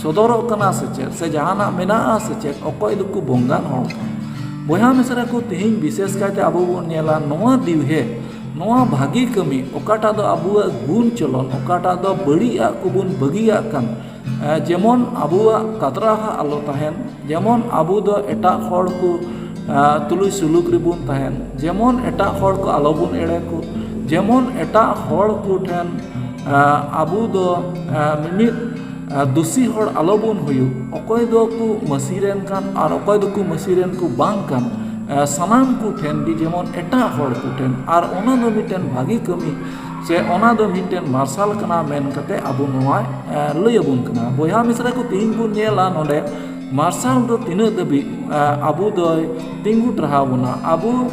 ᱥᱚᱫᱚᱨᱚᱜ ᱠᱟᱱᱟ ᱥᱮ ᱪᱮᱫ? ᱥᱮ ᱡᱟᱦᱟᱱᱟᱜ ᱢᱮᱱᱟᱜᱼᱟ ᱥᱮ ᱪᱮᱫ? ᱚᱠᱚᱭ ᱫᱚᱠᱚ ᱵᱚᱝᱜᱟᱱ ᱦᱚᱲ ᱠᱟᱱᱟ? ᱵᱚᱭᱦᱟ ᱢᱤᱥᱨᱟ ᱠᱚ, ᱛᱮᱦᱮᱧ ᱵᱤᱥᱮᱥ ᱠᱟᱭᱛᱮ ᱟᱵᱚ ᱵᱚᱱ ᱧᱮᱞᱟ ᱱᱚᱣᱟ ᱫᱤᱣᱦᱮ, ᱱᱚᱣᱟ ᱵᱷᱟᱹᱜᱤ ᱠᱟᱹᱢᱤ, ᱚᱠᱟᱴᱟᱜ ᱫᱚ ᱟᱵᱚᱣᱟᱜ ᱜᱩᱱ ᱪᱚᱞᱚᱱ, ᱚᱠᱟᱴᱟᱜ ᱫᱚ ᱵᱟᱹᱲᱤᱡᱟᱜ ᱠᱚᱵᱚᱱ ᱵᱟᱹᱜᱤᱭᱟᱜ ᱠᱟᱱ, ᱡᱮᱢᱚᱱ ᱟᱵᱚᱣᱟᱜ ᱠᱟᱛᱨᱟᱦᱟ ᱟᱞᱚ ᱛᱟᱦᱮᱱ, ᱡᱮᱢᱚᱱ ᱟᱵᱚ ᱫᱚ ᱮᱴᱟᱜ ᱦᱚᱲ ᱠᱚ ᱛᱩᱞᱩᱡ ᱥᱩᱞᱩᱠ ᱨᱮᱵᱚᱱ ᱛᱟᱦᱮᱱ, ᱡᱮᱢᱚᱱ ᱮᱴᱟᱜ ᱦᱚᱲ ᱠᱚ ᱟᱞᱚᱵᱚᱱ ᱮᱲᱮ ᱠᱚ, ᱡᱮᱢᱚᱱ ᱮᱴᱟᱜ ᱦᱚᱲ ᱠᱚ ᱴᱷᱮᱱ ᱟᱵᱚ ᱫᱚ ᱢᱤᱢᱤᱫ ᱫᱩᱥᱤ ᱦᱚᱲ ᱟᱞᱚᱵᱚᱱ ᱦᱩᱭᱩᱜ᱾ ᱚᱠᱚᱭ ᱫᱚ ᱠᱚ ᱢᱟᱹᱥᱤ ᱨᱮᱱ ᱠᱟᱱ ᱟᱨ ᱚᱠᱚᱭ ᱫᱚᱠᱚ ᱢᱟᱹᱥᱤ ᱨᱮᱱ ᱠᱚ ᱵᱟᱝ ᱠᱟᱱ, ᱥᱟᱱᱟᱢ ᱠᱚ ᱴᱷᱮᱱ ᱜᱮ ᱡᱮᱢᱚᱱ ᱮᱴᱟᱜ ᱦᱚᱲ ᱠᱚ ᱴᱷᱮᱱ, ᱟᱨ ᱚᱱᱟ ᱫᱚ ᱢᱤᱫᱴᱮᱱ ᱵᱷᱟᱹᱜᱤ ᱠᱟᱹᱢᱤ ᱥᱮ ᱚᱱᱟ ᱫᱚ ᱢᱤᱫᱴᱮᱱ ᱢᱟᱨᱥᱟᱞ ᱠᱟᱱᱟ ᱢᱮᱱ ᱠᱟᱛᱮ ᱟᱵᱚ ᱱᱚᱣᱟᱭ ᱞᱟᱹᱭ ᱟᱵᱚᱱ ᱠᱟᱱᱟ᱾ ᱵᱚᱭᱦᱟ ᱢᱤᱥᱨᱟ ᱠᱚ, ᱛᱮᱦᱮᱧ ᱵᱚᱱ ᱧᱮᱞᱟ ᱱᱚᱰᱮ ᱢᱟᱨᱥᱟᱞ ᱫᱚ ᱛᱤᱱᱟᱹᱜ ᱫᱷᱟᱹᱵᱤᱡ ᱟᱵᱚ ᱫᱚᱭ ᱛᱤᱸᱜᱩ ᱴᱟᱨᱦᱟᱣ ᱵᱚᱱᱟ᱾ ᱟᱵᱚ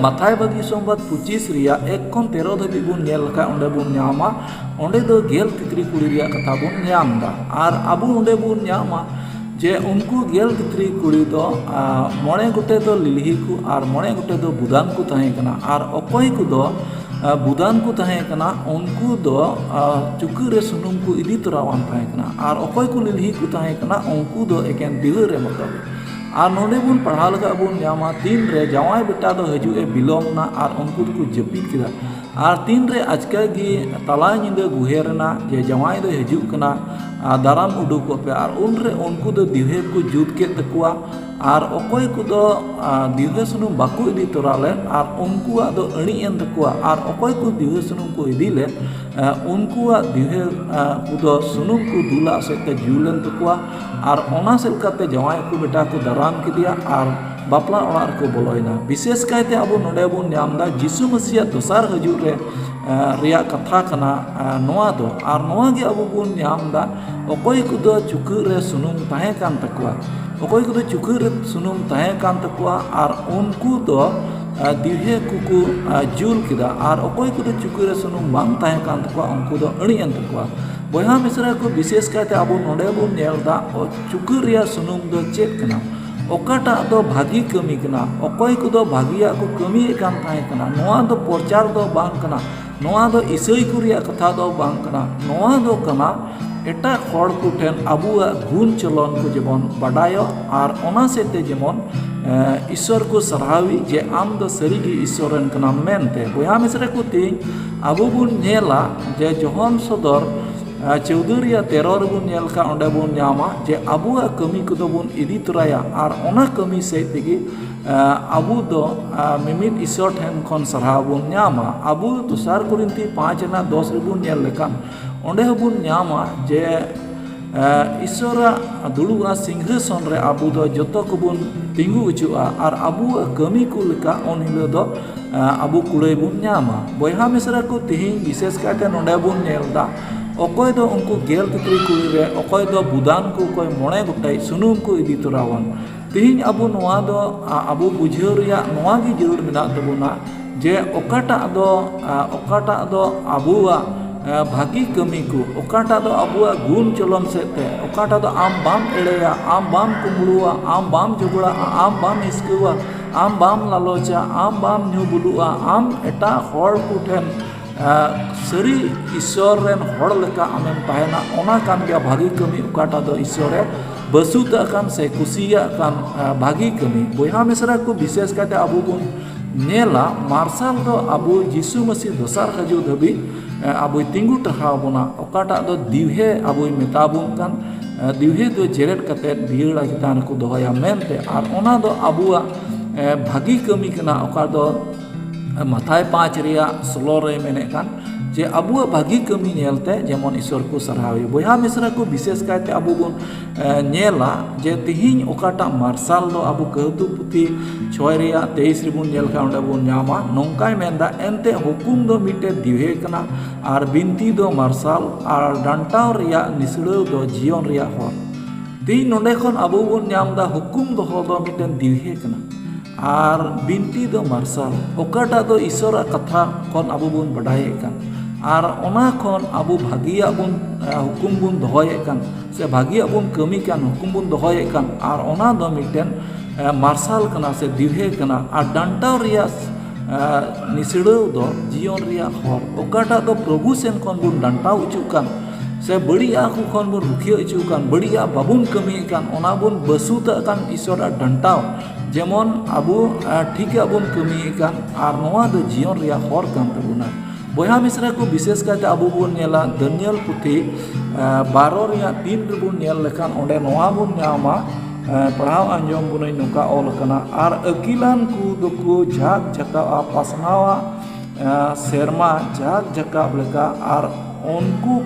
ᱢᱟᱛᱷᱟᱭ ᱵᱟᱹᱜᱤ ᱥᱚᱢᱵᱟᱫ ᱯᱚᱸᱪᱤᱥ ᱨᱮᱭᱟᱜ ᱮᱠ ᱠᱷᱚᱱ ᱛᱮᱨᱚ ᱫᱷᱟᱹᱵᱤᱡ ᱵᱚᱱ ᱧᱮᱞ ᱞᱮᱠᱷᱟᱱ, ᱚᱸᱰᱮ ᱵᱚᱱ ᱧᱟᱢᱟ, ᱚᱸᱰᱮ ᱫᱚ ᱜᱮᱞ ᱛᱤᱛᱨᱤ ᱠᱩᱲᱤ ᱨᱮᱭᱟᱜ ᱠᱟᱛᱷᱟ ᱵᱚᱱ ᱧᱟᱢ ᱮᱫᱟ᱾ ᱟᱨ ᱟᱵᱚ ᱚᱸᱰᱮ ᱵᱚᱱ ᱧᱟᱢᱟ ᱡᱮ ᱩᱱᱠᱩ ᱜᱮᱞ ᱛᱤᱛᱨᱤ ᱠᱩᱲᱤ ᱫᱚ ᱢᱚᱬᱮ ᱜᱚᱴᱮᱡ ᱫᱚ ᱞᱤᱞᱦᱤ ᱠᱚ ᱟᱨ ᱢᱚᱬᱮ ᱜᱚᱴᱮᱡ ᱫᱚ ᱵᱩᱫᱟᱱ ᱠᱚ ᱛᱟᱦᱮᱸ ᱠᱟᱱᱟ᱾ ᱟᱨ ᱚᱠᱚᱭ ᱠᱚᱫᱚ ᱵᱩᱫᱟᱱ ᱠᱚ ᱛᱟᱦᱮᱸ ᱠᱟᱱᱟ, ᱩᱱᱠᱩ ᱫᱚ ᱪᱩᱠᱟᱹᱜ ᱨᱮ ᱥᱩᱱᱩᱢ ᱠᱚ ᱤᱫᱤ ᱛᱚᱨᱟᱣᱟᱱ ᱛᱟᱦᱮᱸ ᱠᱟᱱᱟ᱾ ᱟᱨ ᱚᱠᱚᱭ ᱠᱚ ᱞᱤᱞᱦᱤ ᱠᱚ ᱛᱟᱦᱮᱸ ᱠᱟᱱᱟ, ᱩᱱᱠᱩ ᱫᱚ ᱮᱠᱮᱱ ᱫᱤᱣᱦᱟᱹ ᱨᱮ ᱢᱚᱛᱚ᱾ ᱟᱨ ᱱᱚᱰᱮ ᱵᱚᱱ ᱯᱟᱲᱦᱟᱣ ᱞᱮᱠᱷᱟᱡ ᱵᱚᱱ ᱧᱟᱢᱟ, ᱛᱤᱱ ᱨᱮ ᱡᱟᱶᱟᱭ ᱵᱮᱴᱟ ᱫᱚ ᱦᱤᱡᱩᱜ ᱮ ᱵᱤᱞᱚᱢ ᱮᱱᱟ ᱟᱨ ᱩᱱᱠᱩ ᱫᱚᱠᱚ ᱡᱟᱹᱯᱤᱫ ᱠᱮᱫᱟ᱾ ᱟᱨ ᱛᱤᱱ ᱨᱮ ᱟᱪᱠᱟ ᱜᱮ ᱛᱟᱞᱟ ᱧᱤᱫᱟᱹ ᱜᱩᱦᱮᱨ ᱮᱱᱟ ᱡᱮ ᱡᱟᱶᱟᱭ ᱫᱚᱭ ᱦᱤᱡᱩᱜ ᱠᱟᱱᱟ, ᱟᱨ ᱫᱟᱨᱟᱢ ᱩᱰᱩᱠᱚᱜ ᱯᱮ, ᱟᱨ ᱩᱱ ᱨᱮ ᱩᱱᱠᱩ ᱫᱚ ᱫᱤᱣᱦᱮ ᱠᱚ ᱡᱩᱛ ᱠᱮᱫ ᱛᱟᱠᱚᱣᱟ᱾ ᱟᱨ ᱚᱠᱚᱭ ᱠᱚᱫᱚ ᱫᱤᱣᱦᱮ ᱥᱩᱱᱩᱢ ᱵᱟᱠᱚ ᱤᱫᱤ ᱛᱚᱨᱟ ᱞᱮᱫ, ᱟᱨ ᱩᱱᱠᱩᱣᱟᱜ ᱫᱚ ᱟᱹᱬᱤᱡ ᱮᱱ ᱛᱟᱠᱚᱣᱟ᱾ ᱟᱨ ᱚᱠᱚᱭ ᱠᱚ ᱫᱤᱣᱦᱮ ᱥᱩᱱᱩᱢ ᱠᱚ ᱤᱫᱤ ᱞᱮᱫ, ᱩᱱᱠᱩᱣᱟᱜ ᱫᱤᱣᱦᱮ ᱠᱚᱫᱚ ᱥᱩᱱᱩᱢ ᱠᱚ ᱫᱩᱞᱟᱜ ᱥᱮᱫ ᱛᱮ ᱡᱩᱞ ᱮᱱ ᱛᱟᱠᱚᱣᱟ᱾ ᱟᱨ ᱚᱱᱟ ᱥᱮᱫ ᱞᱮᱠᱟᱛᱮ ᱡᱟᱶᱟᱭ ᱠᱚ ᱵᱮᱴᱟ ᱠᱚ ᱫᱟᱨᱟᱢ ᱠᱮᱫᱮᱭᱟ ᱟᱨ ᱵᱟᱯᱞᱟ ᱚᱲᱟᱜ ᱨᱮᱠᱚ ᱵᱚᱞᱚᱭᱮᱱᱟ᱾ ᱵᱤᱥᱮᱥ ᱠᱟᱭᱛᱮ ᱟᱵᱚ ᱱᱚᱰᱮ ᱵᱚᱱ ᱧᱟᱢ ᱮᱫᱟ ᱡᱤᱥᱩ ᱢᱟᱹᱥᱤᱭᱟᱜ ᱫᱚᱥᱟᱨ ᱦᱤᱡᱩᱜ ᱨᱮ ᱨᱮᱭᱟᱜ ᱠᱟᱛᱷᱟ ᱠᱟᱱᱟ ᱱᱚᱣᱟ ᱫᱚ᱾ ᱟᱨ ᱱᱚᱣᱟ ᱜᱮ ᱟᱵᱚ ᱵᱚᱱ ᱧᱟᱢ ᱮᱫᱟ, ᱚᱠᱚᱭ ᱠᱚᱫᱚ ᱪᱩᱠᱟᱹᱜ ᱨᱮ ᱥᱩᱱᱩᱢ ᱛᱟᱦᱮᱸ ᱠᱟᱱ ᱛᱟᱠᱚᱣᱟ, ᱚᱠᱚᱭ ᱠᱚᱫᱚ ᱪᱩᱠᱟᱹᱜ ᱨᱮ ᱥᱩᱱᱩᱢ ᱛᱟᱦᱮᱸ ᱠᱟᱱ ᱛᱟᱠᱚᱣᱟ, ᱟᱨ ᱩᱱᱠᱩ ᱫᱚ ᱟᱨ ᱫᱤᱣᱦᱮ ᱠᱚᱠᱚ ᱟᱨ ᱡᱩᱞ ᱠᱮᱫᱟ᱾ ᱟᱨ ᱚᱠᱚᱭ ᱠᱚᱫᱚ ᱪᱩᱠᱟᱹ ᱨᱮ ᱥᱩᱱᱩᱢ ᱵᱟᱝ ᱛᱟᱦᱮᱸ ᱠᱟᱱ ᱛᱟᱠᱚᱣᱟ, ᱩᱱᱠᱩ ᱫᱚ ᱟᱹᱬᱤᱡ ᱮᱱ ᱛᱟᱠᱚᱣᱟ᱾ ᱵᱚᱭᱦᱟ ᱢᱤᱥᱨᱟ ᱠᱚ, ᱵᱤᱥᱮᱥ ᱠᱟᱭᱛᱮ ᱟᱵᱚ ᱱᱚᱰᱮ ᱵᱚᱱ ᱧᱮᱞ ᱮᱫᱟ, ᱚ, ᱪᱩᱠᱟᱹ ᱨᱮᱭᱟᱜ ᱥᱩᱱᱩᱢ ᱫᱚ ᱪᱮᱫ ᱠᱟᱱᱟ? ᱚᱠᱟᱴᱟᱜ ᱫᱚ ᱵᱷᱟᱹᱜᱤ ᱠᱟᱹᱢᱤ ᱠᱟᱱᱟ? ᱚᱠᱚᱭ ᱠᱚᱫᱚ ᱵᱷᱟᱹᱜᱤᱭᱟᱜ ᱠᱚ ᱠᱟᱹᱢᱤᱭᱮᱫ ᱠᱟᱱ ᱛᱟᱦᱮᱸ ᱠᱟᱱᱟ᱾ ᱱᱚᱣᱟ ᱫᱚ ᱯᱨᱚᱪᱟᱨ ᱫᱚ ᱵᱟᱝ ᱠᱟᱱᱟ, ᱱᱚᱣᱟ ᱫᱚ ᱤᱥᱟᱹᱭ ᱠᱚ ᱨᱮᱭᱟᱜ ᱠᱟᱛᱷᱟ ᱫᱚ ᱵᱟᱝ ᱠᱟᱱᱟ, ᱱᱚᱣᱟ ᱫᱚ ᱠᱟᱱᱟ ᱮᱴᱟᱜ ᱦᱚᱲ ᱠᱚᱴᱷᱮᱱ ᱟᱵᱚᱣᱟᱜ ᱜᱩᱱ ᱪᱚᱞᱚᱱ ᱠᱚ ᱡᱮᱢᱚᱱ ᱵᱟᱰᱟᱭᱚᱜ ᱟᱨ ᱚᱱᱟ ᱥᱮᱫ ᱛᱮ ᱡᱮᱢᱚᱱ, ᱮ, ᱤᱥᱥᱚᱨ ᱠᱚ ᱥᱟᱨᱦᱟᱣᱤᱡ ᱡᱮ ᱟᱢ ᱫᱚ ᱥᱟᱹᱨᱤᱜᱮ ᱤᱥᱥᱚᱨ ᱨᱮᱱ ᱠᱟᱱᱟᱢ ᱢᱮᱱᱛᱮ᱾ ᱵᱚᱭᱦᱟ ᱢᱤᱥᱨᱟ ᱠᱚ, ᱛᱮᱦᱮᱧ ᱟᱵᱚ ᱵᱚᱱ ᱧᱮᱞᱟ ᱡᱮ ᱡᱚᱦᱚᱱ ᱥᱚᱫᱚᱨ, ᱮ, ᱪᱳᱣᱫᱟᱹ ᱨᱮᱭᱟᱜ ᱛᱮᱨᱚ ᱨᱮᱵᱚᱱ ᱧᱮᱞ ᱠᱷᱟᱱ, ᱚᱸᱰᱮ ᱵᱚᱱ ᱧᱟᱢᱟ ᱡᱮ ᱟᱵᱚᱣᱟᱜ ᱠᱟᱹᱢᱤ ᱠᱚᱫᱚ ᱵᱚᱱ ᱤᱫᱤ ᱛᱚᱨᱟᱭᱟ ᱟᱨ ᱚᱱᱟ ᱠᱟᱹᱢᱤ ᱥᱮᱫ ᱛᱮᱜᱮ, ᱮ, ᱟᱵᱚ ᱫᱚ, ᱮ, ᱢᱤᱢᱤᱫ ᱤᱥᱥᱚᱨ ᱴᱷᱮᱱ ᱠᱷᱚᱱ ᱥᱟᱨᱦᱟᱣ ᱵᱚᱱ ᱧᱟᱢᱟ᱾ ᱟᱵᱚ ᱫᱚᱥᱟᱨ ᱠᱚᱨᱤᱱᱛᱷᱤ ᱯᱟᱸᱪ ᱨᱮᱱᱟᱜ ᱫᱚᱥ ᱨᱮᱵᱚᱱ ᱧᱮᱞ ᱞᱮᱠᱷᱟᱱ, ᱚᱸᱰᱮ ᱦᱚᱸᱵᱚᱱ ᱧᱟᱢᱟ ᱡᱮ, ᱮ, ᱤᱥᱥᱚᱨᱟᱜ ᱫᱩᱲᱩᱵᱼᱟ ᱥᱤᱝᱦᱟᱥᱚᱱ ᱨᱮ ᱟᱵᱚ ᱫᱚ ᱡᱚᱛᱚ ᱠᱚᱵᱚᱱ ᱛᱤᱸᱜᱩ ᱦᱚᱪᱚᱜᱼᱟ ᱟᱨ ᱟᱵᱚᱣᱟᱜ ᱠᱟᱹᱢᱤ ᱠᱚ ᱞᱮᱠᱟ ᱩᱱ ᱦᱤᱞᱳᱜ ᱫᱚ, ᱮ, ᱟᱵᱚ ᱠᱩᱲᱟᱹᱭ ᱵᱚᱱ ᱧᱟᱢᱟ᱾ ᱵᱚᱭᱦᱟ ᱢᱤᱥᱨᱟ ᱠᱚ, ᱛᱮᱦᱮᱧ ᱵᱤᱥᱮᱥ ᱠᱟᱭᱛᱮ ᱱᱚᱰᱮ ᱵᱚᱱ ᱧᱮᱞ ᱮᱫᱟ, ᱚᱠᱚᱭ ᱫᱚ ᱩᱱᱠᱩ ᱜᱮᱞ ᱛᱤᱛᱨᱤ ᱠᱩᱲᱤ ᱨᱮ, ᱚᱠᱚᱭ ᱫᱚ ᱵᱩᱫᱟᱱ ᱠᱚ, ᱚᱠᱚᱭ ᱢᱚᱬᱮ ᱜᱚᱴᱮᱡ ᱥᱩᱱᱩᱢ ᱠᱚ ᱤᱫᱤ ᱛᱚᱨᱟᱣᱟᱱ᱾ ᱛᱮᱦᱮᱧ ᱟᱵᱚ ᱱᱚᱣᱟ ᱫᱚ, ᱟ, ᱟᱵᱚ ᱵᱩᱡᱷᱟᱹᱣ ᱨᱮᱭᱟᱜ ᱱᱚᱣᱟ ᱜᱮ ᱡᱟᱹᱨᱩᱲ ᱢᱮᱱᱟᱜ ᱛᱟᱵᱚᱱᱟ ᱡᱮ ᱚᱠᱟᱴᱟᱜ ᱫᱚ, ᱟ, ᱚᱠᱟᱴᱟᱜ ᱫᱚ ᱟᱵᱚᱣᱟᱜ, ᱟ, ᱵᱷᱟᱹᱜᱤ ᱠᱟᱹᱢᱤ ᱠᱚ, ᱚᱠᱟᱴᱟᱜ ᱫᱚ ᱟᱵᱚᱣᱟᱜ ᱜᱩᱱ ᱪᱚᱞᱚᱱ ᱥᱮᱫ ᱛᱮ, ᱚᱠᱟᱴᱟᱜ ᱫᱚ ᱟᱢ ᱵᱟᱢ ᱮᱲᱮᱭᱟ, ᱟᱢ ᱵᱟᱢ ᱠᱩᱢᱵᱽᱲᱩᱣᱟ, ᱟᱢ ᱵᱟᱢ ᱡᱷᱚᱜᱽᱲᱟᱜᱼᱟ, ᱟᱢ ᱵᱟᱢ ᱦᱤᱥᱠᱟᱹᱣᱟ, ᱟᱢ ᱵᱟᱢ ᱞᱟᱞᱚᱪᱟ, ᱟᱢ ᱵᱟᱢ ᱧᱩ ᱵᱩᱞᱩᱜᱼᱟ, ᱟᱢ ᱮᱴᱟᱜ ᱦᱚᱲ ᱠᱚᱴᱷᱮᱱ ᱟᱨ ᱥᱟᱹᱨᱤ ᱤᱥᱥᱚᱨ ᱨᱮᱱ ᱦᱚᱲ ᱞᱮᱠᱟ ᱟᱢᱮᱢ ᱛᱟᱦᱮᱱᱟ, ᱚᱱᱟ ᱠᱟᱱ ᱜᱮᱭᱟ ᱵᱷᱟᱹᱜᱤ ᱠᱟᱹᱢᱤ, ᱚᱠᱟᱴᱟᱜ ᱫᱚ ᱤᱥᱥᱚᱨᱮ ᱵᱟᱹᱥᱩᱛᱟᱜ ᱠᱟᱱ ᱥᱮ ᱠᱩᱥᱤᱭᱟᱜ ᱠᱟᱱ, ᱟᱨ ᱵᱷᱟᱹᱜᱤ ᱠᱟᱹᱢᱤ᱾ ᱵᱚᱭᱦᱟ ᱢᱤᱥᱨᱟ ᱠᱚ, ᱵᱤᱥᱮᱥ ᱠᱟᱭᱛᱮ ᱟᱵᱚ ᱵᱚᱱ ᱧᱮᱞᱟ, ᱢᱟᱨᱥᱟᱞ ᱫᱚ ᱟᱵᱚ ᱡᱤᱥᱩ ᱢᱟᱹᱥᱤ ᱫᱚᱥᱟᱨ ᱦᱤᱡᱩᱜ ᱫᱷᱟᱹᱵᱤᱡ, ᱮ, ᱟᱵᱚᱭ ᱛᱤᱸᱜᱩ ᱴᱟᱨᱦᱟᱣ ᱵᱚᱱᱟ᱾ ᱚᱠᱟᱴᱟᱜ ᱫᱚ ᱫᱤᱣᱦᱮ ᱟᱵᱚᱭ ᱢᱮᱛᱟ ᱵᱚᱱ ᱠᱟᱱ, ᱮ, ᱫᱤᱣᱦᱮ ᱫᱚ ᱡᱮᱨᱮᱫ ᱠᱟᱛᱮ ᱵᱤᱭᱟᱹᱲᱟ ᱪᱮᱛᱟᱱ ᱨᱮᱠᱚ ᱫᱚᱦᱚᱭᱟ ᱢᱮᱱᱛᱮ, ᱟᱨ ᱚᱱᱟ ᱫᱚ ᱟᱵᱚᱣᱟᱜ, ᱮ, ᱵᱷᱟᱹᱜᱤ ᱠᱟᱹᱢᱤ ᱠᱟᱱᱟ, ᱚᱠᱟ ᱫᱚ ᱢᱟᱛᱷᱟᱭ ᱯᱟᱸᱪ ᱨᱮᱭᱟᱜ ᱥᱳᱞᱳ ᱨᱮ ᱢᱮᱱᱮᱫ ᱠᱟᱱ ᱡᱮ ᱟᱵᱚᱣᱟᱜ ᱵᱷᱟᱹᱜᱤ ᱠᱟᱹᱢᱤ ᱧᱮᱞᱛᱮ ᱡᱮᱢᱚᱱ ᱤᱥᱥᱚᱨ ᱠᱚ ᱥᱟᱨᱦᱟᱣ ᱦᱩᱭᱩᱜ᱾ ᱵᱚᱭᱦᱟ ᱢᱤᱥᱨᱟ ᱠᱚ, ᱵᱤᱥᱮᱥ ᱠᱟᱭᱛᱮ ᱟᱵᱚ ᱵᱚᱱ, ᱮ, ᱧᱮᱞᱟ ᱡᱮ ᱛᱤᱦᱤᱧ ᱚᱠᱟᱴᱟᱜ ᱢᱟᱨᱥᱟᱞ ᱫᱚ ᱟᱵᱚ ᱠᱟᱹᱦᱩᱛᱩ ᱯᱩᱛᱷᱤ ᱪᱷᱚᱭ ᱨᱮᱭᱟᱜ ᱛᱮᱭᱤᱥ ᱨᱮᱵᱚᱱ ᱧᱮᱞ ᱠᱷᱟᱱ ᱚᱸᱰᱮ ᱵᱚᱱ ᱧᱟᱢᱟ, ᱱᱚᱝᱠᱟᱭ ᱢᱮᱱᱫᱟ, "ᱮᱱᱛᱮ ᱦᱩᱠᱩᱢ ᱫᱚ ᱢᱤᱫᱴᱮᱱ ᱫᱤᱣᱦᱮ ᱠᱟᱱᱟ ᱟᱨ ᱵᱤᱱᱛᱤ ᱫᱚ ᱢᱟᱨᱥᱟᱞ ᱟᱨ ᱰᱟᱱᱴᱟᱣ ᱨᱮᱭᱟᱜ ᱱᱤᱥᱲᱟᱹᱣ ᱫᱚ ᱡᱤᱭᱚᱱ ᱨᱮᱭᱟᱜ ᱦᱚᱨ᱾" ᱛᱤᱦᱤᱧ ᱱᱚᱰᱮ ᱠᱷᱚᱱ ᱟᱵᱚ ᱵᱚᱱ ᱧᱟᱢ ᱮᱫᱟ, ᱦᱩᱠᱩᱢ ᱫᱚᱦᱚ ᱫᱚ ᱢᱤᱫᱴᱮᱱ ᱫᱤᱣᱦᱮ ᱠᱟᱱᱟ᱾ ᱟᱨ ᱵᱤᱱᱛᱤ ᱫᱚ ᱢᱟᱨᱥᱟᱞ, ᱚᱠᱟᱴᱟᱜ ᱫᱚ ᱤᱥᱚᱨᱟᱜ ᱠᱟᱛᱷᱟ ᱠᱷᱚᱱ ᱟᱵᱚ ᱵᱚᱱ ᱵᱟᱰᱟᱭᱮᱫ ᱠᱟᱱ, ᱟᱨ ᱚᱱᱟ ᱠᱷᱚᱱ ᱟᱵᱚ ᱵᱷᱟᱹᱜᱤᱭᱟᱜ ᱵᱚᱱ, ᱮ, ᱦᱩᱠᱩᱢ ᱵᱚᱱ ᱫᱚᱦᱚᱭᱮᱫ ᱠᱟᱱ, ᱥᱮ ᱵᱷᱟᱹᱜᱤᱭᱟᱜ ᱵᱚᱱ ᱠᱟᱹᱢᱤ ᱠᱟᱱ, ᱦᱩᱠᱩᱢ ᱵᱚᱱ ᱫᱚᱦᱚᱭᱮᱫ ᱠᱟᱱ, ᱟᱨ ᱚᱱᱟ ᱫᱚ ᱢᱤᱫᱴᱮᱱ, ᱮ, ᱢᱟᱨᱥᱟᱞ ᱠᱟᱱᱟ ᱥᱮ ᱫᱤᱣᱦᱮ ᱠᱟᱱᱟ᱾ ᱟᱨ ᱰᱟᱱᱴᱟᱣ ᱨᱮᱭᱟᱜ, ᱮ, ᱱᱤᱥᱲᱟᱹᱣ ᱫᱚ ᱡᱤᱭᱚᱱ ᱨᱮᱭᱟᱜ ᱦᱚᱨ, ᱚᱠᱟᱴᱟᱜ ᱫᱚ ᱯᱨᱚᱵᱷᱩ ᱥᱮᱱ ᱠᱷᱚᱱ ᱵᱚᱱ ᱰᱟᱱᱴᱟᱣ ᱦᱚᱪᱚᱜ ᱠᱟᱱ, ᱥᱮ ᱵᱟᱹᱲᱤᱡᱟᱜ ᱠᱚ ᱠᱷᱚᱱ ᱵᱚᱱ ᱨᱩᱠᱷᱤᱭᱟᱹ ᱦᱚᱪᱚᱜ ᱠᱟᱱ, ᱵᱟᱹᱲᱤᱡᱟᱜ ᱵᱟᱵᱚᱱ ᱠᱟᱹᱢᱤᱭᱮᱫ ᱠᱟᱱ, ᱚᱱᱟ ᱵᱚᱱ ᱵᱟᱹᱥᱩᱛᱟᱜ ᱠᱟᱱ ᱤᱥᱚᱨᱟᱜ ᱰᱟᱱᱴᱟᱣ᱾ ᱡᱮᱢᱚᱱ ᱟᱵᱚ, ᱟ, ᱴᱷᱤᱠᱟᱜ ᱵᱚᱱ ᱠᱟᱹᱢᱤᱭᱮᱫ ᱠᱟᱱ, ᱟᱨ ᱱᱚᱣᱟ ᱫᱚ ᱡᱤᱭᱚᱱ ᱨᱮᱭᱟᱜ ᱦᱚᱨ ᱠᱟᱱ ᱛᱟᱵᱚᱱᱟ᱾ ᱵᱚᱭᱦᱟ ᱢᱤᱥᱨᱟ ᱠᱚ, ᱵᱤᱥᱮᱥ ᱠᱟᱭᱛᱮ ᱟᱵᱚ ᱵᱚᱱ ᱧᱮᱞᱟ ᱫᱟᱱᱤᱭᱮᱞ ᱯᱩᱛᱷᱤ, ᱟ, ᱵᱟᱨᱚ ᱨᱮᱭᱟᱜ ᱛᱤᱱ ᱨᱮᱵᱚᱱ ᱧᱮᱞ ᱞᱮᱠᱷᱟᱱ ᱚᱸᱰᱮ ᱱᱚᱣᱟ ᱵᱚᱱ ᱧᱟᱢᱟ, ᱟ, ᱯᱟᱲᱦᱟᱣ ᱟᱸᱡᱚᱢ ᱵᱚᱱᱟᱹᱧ, ᱱᱚᱝᱠᱟ ᱚᱞ ᱟᱠᱟᱱᱟ, ᱟᱨ ᱟᱹᱠᱤᱞᱟᱱ ᱠᱚ ᱫᱚᱠᱚ ᱡᱷᱟᱠ ᱡᱷᱟᱠᱟᱣᱟ, ᱯᱟᱥᱱᱟᱣᱟ, ᱟ, ᱥᱮᱨᱢᱟ ᱡᱷᱟᱠ ᱡᱷᱟᱠᱟᱣ ᱞᱮᱠᱟ, ᱟᱨ ᱩᱱᱠᱩ,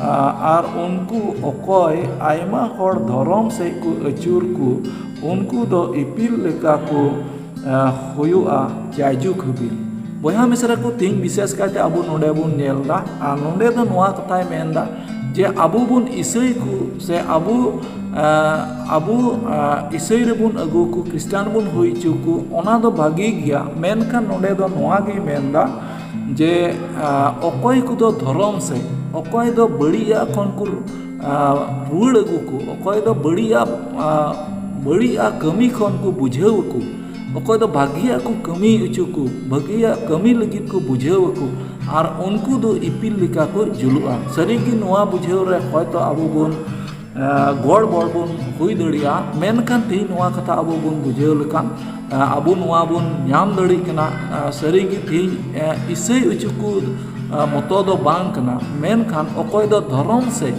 ᱟ, ᱟᱨ ᱩᱱᱠᱩ ᱚᱠᱚᱭ ᱟᱭᱢᱟ ᱦᱚᱲ ᱫᱷᱚᱨᱚᱢ ᱥᱮᱫ ᱠᱚ ᱟᱹᱪᱩᱨ ᱠᱚ, ᱩᱱᱠᱩ ᱫᱚ ᱤᱯᱤᱞ ᱞᱮᱠᱟ ᱠᱚ, ᱟ, ᱦᱩᱭᱩᱜᱼᱟ ᱡᱟᱭᱡᱩᱜᱽ ᱦᱟᱹᱵᱤᱡ᱾ ᱵᱚᱭᱦᱟ ᱢᱤᱥᱨᱟ ᱠᱚ, ᱛᱮᱦᱮᱧ ᱵᱤᱥᱮᱥ ᱠᱟᱭᱛᱮ ᱟᱵᱚ ᱱᱚᱰᱮ ᱵᱚᱱ ᱧᱮᱞ ᱮᱫᱟ, ᱟᱨ ᱱᱚᱰᱮ ᱫᱚ ᱱᱚᱣᱟ ᱠᱟᱛᱷᱟᱭ ᱢᱮᱱ ᱮᱫᱟ ᱡᱮ ᱟᱵᱚ ᱵᱚᱱ ᱤᱥᱟᱹᱭ ᱠᱚ ᱥᱮ ᱟᱵᱚ, ᱟ, ᱟᱵᱚ, ᱟ, ᱤᱥᱟᱹᱭ ᱨᱮᱵᱚᱱ ᱟᱹᱜᱩ ᱠᱚ, ᱠᱷᱨᱤᱥᱴᱟᱱ ᱵᱚᱱ ᱦᱩᱭ ᱦᱚᱪᱚ ᱠᱚ, ᱚᱱᱟ ᱫᱚ ᱵᱷᱟᱹᱜᱤ ᱜᱮᱭᱟ᱾ ᱢᱮᱱᱠᱷᱟᱱ ᱱᱚᱰᱮ ᱫᱚ ᱱᱚᱣᱟ ᱜᱮᱭ ᱢᱮᱱ ᱮᱫᱟ ᱡᱮ, ᱟ, ᱚᱠᱚᱭ ᱠᱚᱫᱚ ᱫᱷᱚᱨᱚᱢ ᱥᱮᱫ, ᱚᱠᱚᱭ ᱫᱚ ᱵᱟᱹᱲᱤᱡᱟᱜ ᱠᱷᱚᱱ ᱠᱚ, ᱟ, ᱨᱩᱣᱟᱹᱲ ᱟᱹᱜᱩ ᱠᱚ, ᱚᱠᱚᱭ ᱫᱚ ᱵᱟᱹᱲᱤᱡᱟᱜ, ᱟ, ᱵᱟᱹᱲᱤᱡᱟᱜ ᱠᱟᱹᱢᱤ ᱠᱷᱚᱱ ᱠᱚ ᱵᱩᱡᱷᱟᱹᱣ ᱟᱠᱚ, ᱚᱠᱚᱭ ᱫᱚ ᱵᱷᱟᱹᱜᱤᱭᱟᱜ ᱠᱚ ᱠᱟᱹᱢᱤ ᱦᱚᱪᱚ ᱠᱚ, ᱵᱷᱟᱹᱜᱤᱭᱟᱜ ᱠᱟᱹᱢᱤ ᱞᱟᱹᱜᱤᱫ ᱠᱚ ᱵᱩᱡᱷᱟᱹᱣ ᱟᱠᱚ, ᱟᱨ ᱩᱱᱠᱩ ᱫᱚ ᱤᱯᱤᱞ ᱞᱮᱠᱟ ᱠᱚ ᱡᱩᱞᱩᱜᱼᱟ᱾ ᱥᱟᱹᱨᱤᱜᱮ ᱱᱚᱣᱟ ᱵᱩᱡᱷᱟᱹᱣ ᱨᱮ ᱦᱚᱭᱛᱚ ᱟᱵᱚ ᱵᱚᱱ, ᱟ, ᱜᱚᱲᱵᱚᱲ ᱵᱚᱱ ᱦᱩᱭ ᱫᱟᱲᱮᱭᱟᱜᱼᱟ, ᱢᱮᱱᱠᱷᱟᱱ ᱛᱮᱦᱮᱧ ᱱᱚᱣᱟ ᱠᱟᱛᱷᱟ ᱟᱵᱚ ᱵᱚᱱ ᱵᱩᱡᱷᱟᱹᱣ ᱞᱮᱠᱷᱟᱱ, ᱟ, ᱟᱵᱚ ᱱᱚᱣᱟ ᱵᱚᱱ ᱧᱟᱢ ᱫᱟᱲᱮᱭᱟᱜ ᱠᱟᱱᱟ᱾ ᱟ, ᱥᱟᱹᱨᱤᱜᱮ ᱛᱮᱦᱮᱧ, ᱟ, ᱤᱥᱟᱹᱭ ᱦᱚᱪᱚ ᱠᱚ, ᱟ, ᱢᱚᱛᱚ ᱫᱚ ᱵᱟᱝ ᱠᱟᱱᱟ, ᱢᱮᱱᱠᱷᱟᱱ ᱚᱠᱚᱭ ᱫᱚ ᱫᱷᱚᱨᱚᱢ ᱥᱮᱫ,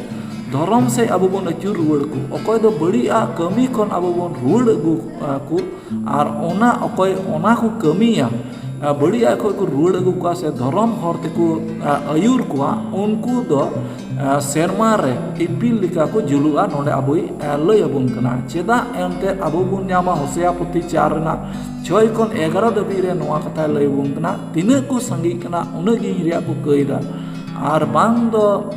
ᱫᱷᱚᱨᱚᱢ ᱥᱮᱫ ᱟᱵᱚ ᱵᱚᱱ ᱟᱹᱪᱩᱨ ᱨᱩᱣᱟᱹᱲ ᱠᱚ, ᱚᱠᱚᱭ ᱫᱚ ᱵᱟᱹᱲᱤᱡᱟᱜ ᱠᱟᱹᱢᱤ ᱠᱷᱚᱱ ᱟᱵᱚ ᱵᱚᱱ ᱨᱩᱣᱟᱹᱲ ᱟᱹᱜᱩ, ᱟ, ᱠᱚ, ᱟᱨ ᱚᱱᱟ ᱚᱠᱚᱭ ᱚᱱᱟ ᱠᱚ ᱠᱟᱹᱢᱤᱭᱟ, ᱟ, ᱵᱟᱹᱲᱤᱡᱟᱜ ᱠᱷᱚᱱ ᱠᱚ ᱨᱩᱣᱟᱹᱲ ᱟᱹᱜᱩ ᱠᱚᱣᱟ ᱥᱮ ᱫᱷᱚᱨᱚᱢ ᱦᱚᱨ ᱛᱮᱠᱚ, ᱟ, ᱟᱹᱭᱩᱨ ᱠᱚᱣᱟ, ᱩᱱᱠᱩ ᱫᱚ, ᱟ, ᱥᱮᱨᱢᱟ ᱨᱮ ᱤᱯᱤᱞ ᱞᱮᱠᱟ ᱠᱚ ᱡᱩᱞᱩᱜᱼᱟ᱾ ᱱᱚᱰᱮ ᱟᱵᱚᱭ, ᱟ, ᱞᱟᱹᱭ ᱟᱵᱚᱱ ᱠᱟᱱᱟ᱾ ᱪᱮᱫᱟᱜ ᱮᱱᱛᱮᱫ ᱟᱵᱚ ᱵᱚᱱ ᱧᱟᱢᱟ ᱦᱳᱥᱮᱭᱟ ᱯᱩᱛᱷᱤ ᱪᱟᱨ ᱨᱮᱱᱟᱜ ᱪᱷᱚᱭ ᱠᱷᱚᱱ ᱮᱜᱟᱨᱚ ᱫᱷᱟᱹᱵᱤᱡ ᱨᱮ ᱱᱚᱣᱟ ᱠᱟᱛᱷᱟᱭ ᱞᱟᱹᱭ ᱟᱵᱚᱱ ᱠᱟᱱᱟ, ᱛᱤᱱᱟᱹᱜ ᱠᱚ ᱥᱟᱸᱜᱮᱜ ᱠᱟᱱᱟ ᱩᱱᱟᱹᱜ ᱜᱮ ᱤᱧ ᱨᱮᱭᱟᱜ ᱠᱚ ᱠᱟᱹᱭᱫᱟ, ᱟᱨ ᱵᱟᱝ ᱫᱚ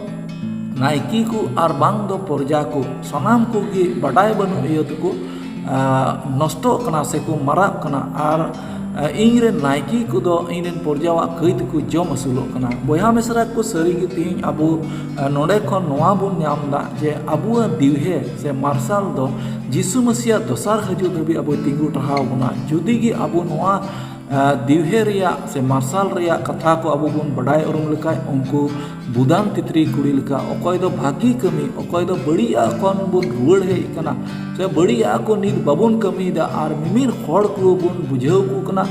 ᱱᱟᱭᱠᱮ ᱠᱚ ᱟᱨ ᱵᱟᱝ ᱫᱚ ᱯᱨᱚᱡᱟ ᱠᱚ, ᱥᱟᱱᱟᱢ ᱠᱚᱜᱮ ᱵᱟᱰᱟᱭ ᱵᱟᱹᱱᱩᱜ ᱤᱭᱟᱹ ᱛᱮᱠᱚ, ᱟᱸ, ᱱᱚᱥᱴᱚᱜ ᱠᱟᱱᱟ ᱥᱮᱠᱚ ᱢᱟᱨᱟᱜ ᱠᱟᱱᱟ, ᱟᱨ, ᱟᱸ, ᱤᱧ ᱨᱮᱱ ᱱᱟᱭᱠᱮ ᱠᱚᱫᱚ ᱤᱧ ᱨᱮᱱ ᱯᱨᱚᱡᱟᱣᱟᱜ ᱠᱟᱹᱭ ᱛᱮᱠᱚ ᱡᱚᱢ ᱟᱹᱥᱩᱞᱚᱜ ᱠᱟᱱᱟ᱾ ᱵᱚᱭᱦᱟ ᱢᱤᱥᱨᱟ ᱠᱚ, ᱥᱟᱹᱨᱤ ᱜᱮ ᱛᱮᱦᱮᱧ ᱟᱵᱚ, ᱟᱸ, ᱱᱚᱰᱮ ᱠᱷᱚᱱ ᱱᱚᱣᱟ ᱵᱚᱱ ᱧᱟᱢ ᱮᱫᱟ ᱡᱮ ᱟᱵᱚᱣᱟᱜ ᱫᱤᱣᱦᱮ ᱥᱮ ᱢᱟᱨᱥᱟᱞ ᱫᱚ ᱡᱤᱥᱩ ᱢᱟᱹᱥᱤᱭᱟᱜ ᱫᱚᱥᱟᱨ ᱦᱤᱡᱩᱜ ᱫᱷᱟᱹᱵᱤᱡ ᱟᱵᱚᱭ ᱛᱤᱸᱜᱩ ᱴᱟᱨᱦᱟᱣ ᱵᱚᱱᱟ᱾ ᱡᱩᱫᱤ ᱜᱮ ᱟᱵᱚ ᱱᱚᱣᱟ, ᱟᱸ, ᱫᱤᱣᱦᱮ ᱨᱮᱭᱟᱜ ᱥᱮ ᱢᱟᱨᱥᱟᱞ ᱨᱮᱭᱟᱜ ᱠᱟᱛᱷᱟ ᱠᱚ ᱟᱵᱚ ᱵᱚᱱ ᱵᱟᱰᱟᱭ ᱩᱨᱩᱢ ᱞᱮᱠᱷᱟᱡ, ᱩᱱᱠᱩ ᱵᱩᱫᱟᱱ ᱛᱤᱛᱨᱤ ᱠᱩᱲᱤ ᱞᱮᱠᱟ ᱚᱠᱚᱭ ᱫᱚ ᱵᱷᱟᱹᱜᱤ ᱠᱟᱹᱢᱤ, ᱚᱠᱚᱭ ᱫᱚ ᱵᱟᱹᱲᱤᱡ ᱟᱜ ᱠᱷᱚᱱ ᱵᱚᱱ ᱨᱩᱣᱟᱹᱲ ᱦᱮᱡ ᱟᱠᱟᱱᱟ, ᱥᱮ ᱵᱟᱹᱲᱤᱡ ᱟᱜ ᱠᱚ ᱱᱤᱛ ᱵᱟᱵᱚᱱ ᱠᱟᱹᱢᱤᱭᱮᱫᱟ, ᱟᱨ ᱢᱤᱢᱤᱫ ᱦᱚᱲ ᱠᱚ ᱵᱚᱱ ᱵᱩᱡᱷᱟᱹᱣ ᱠᱚ ᱠᱟᱱᱟ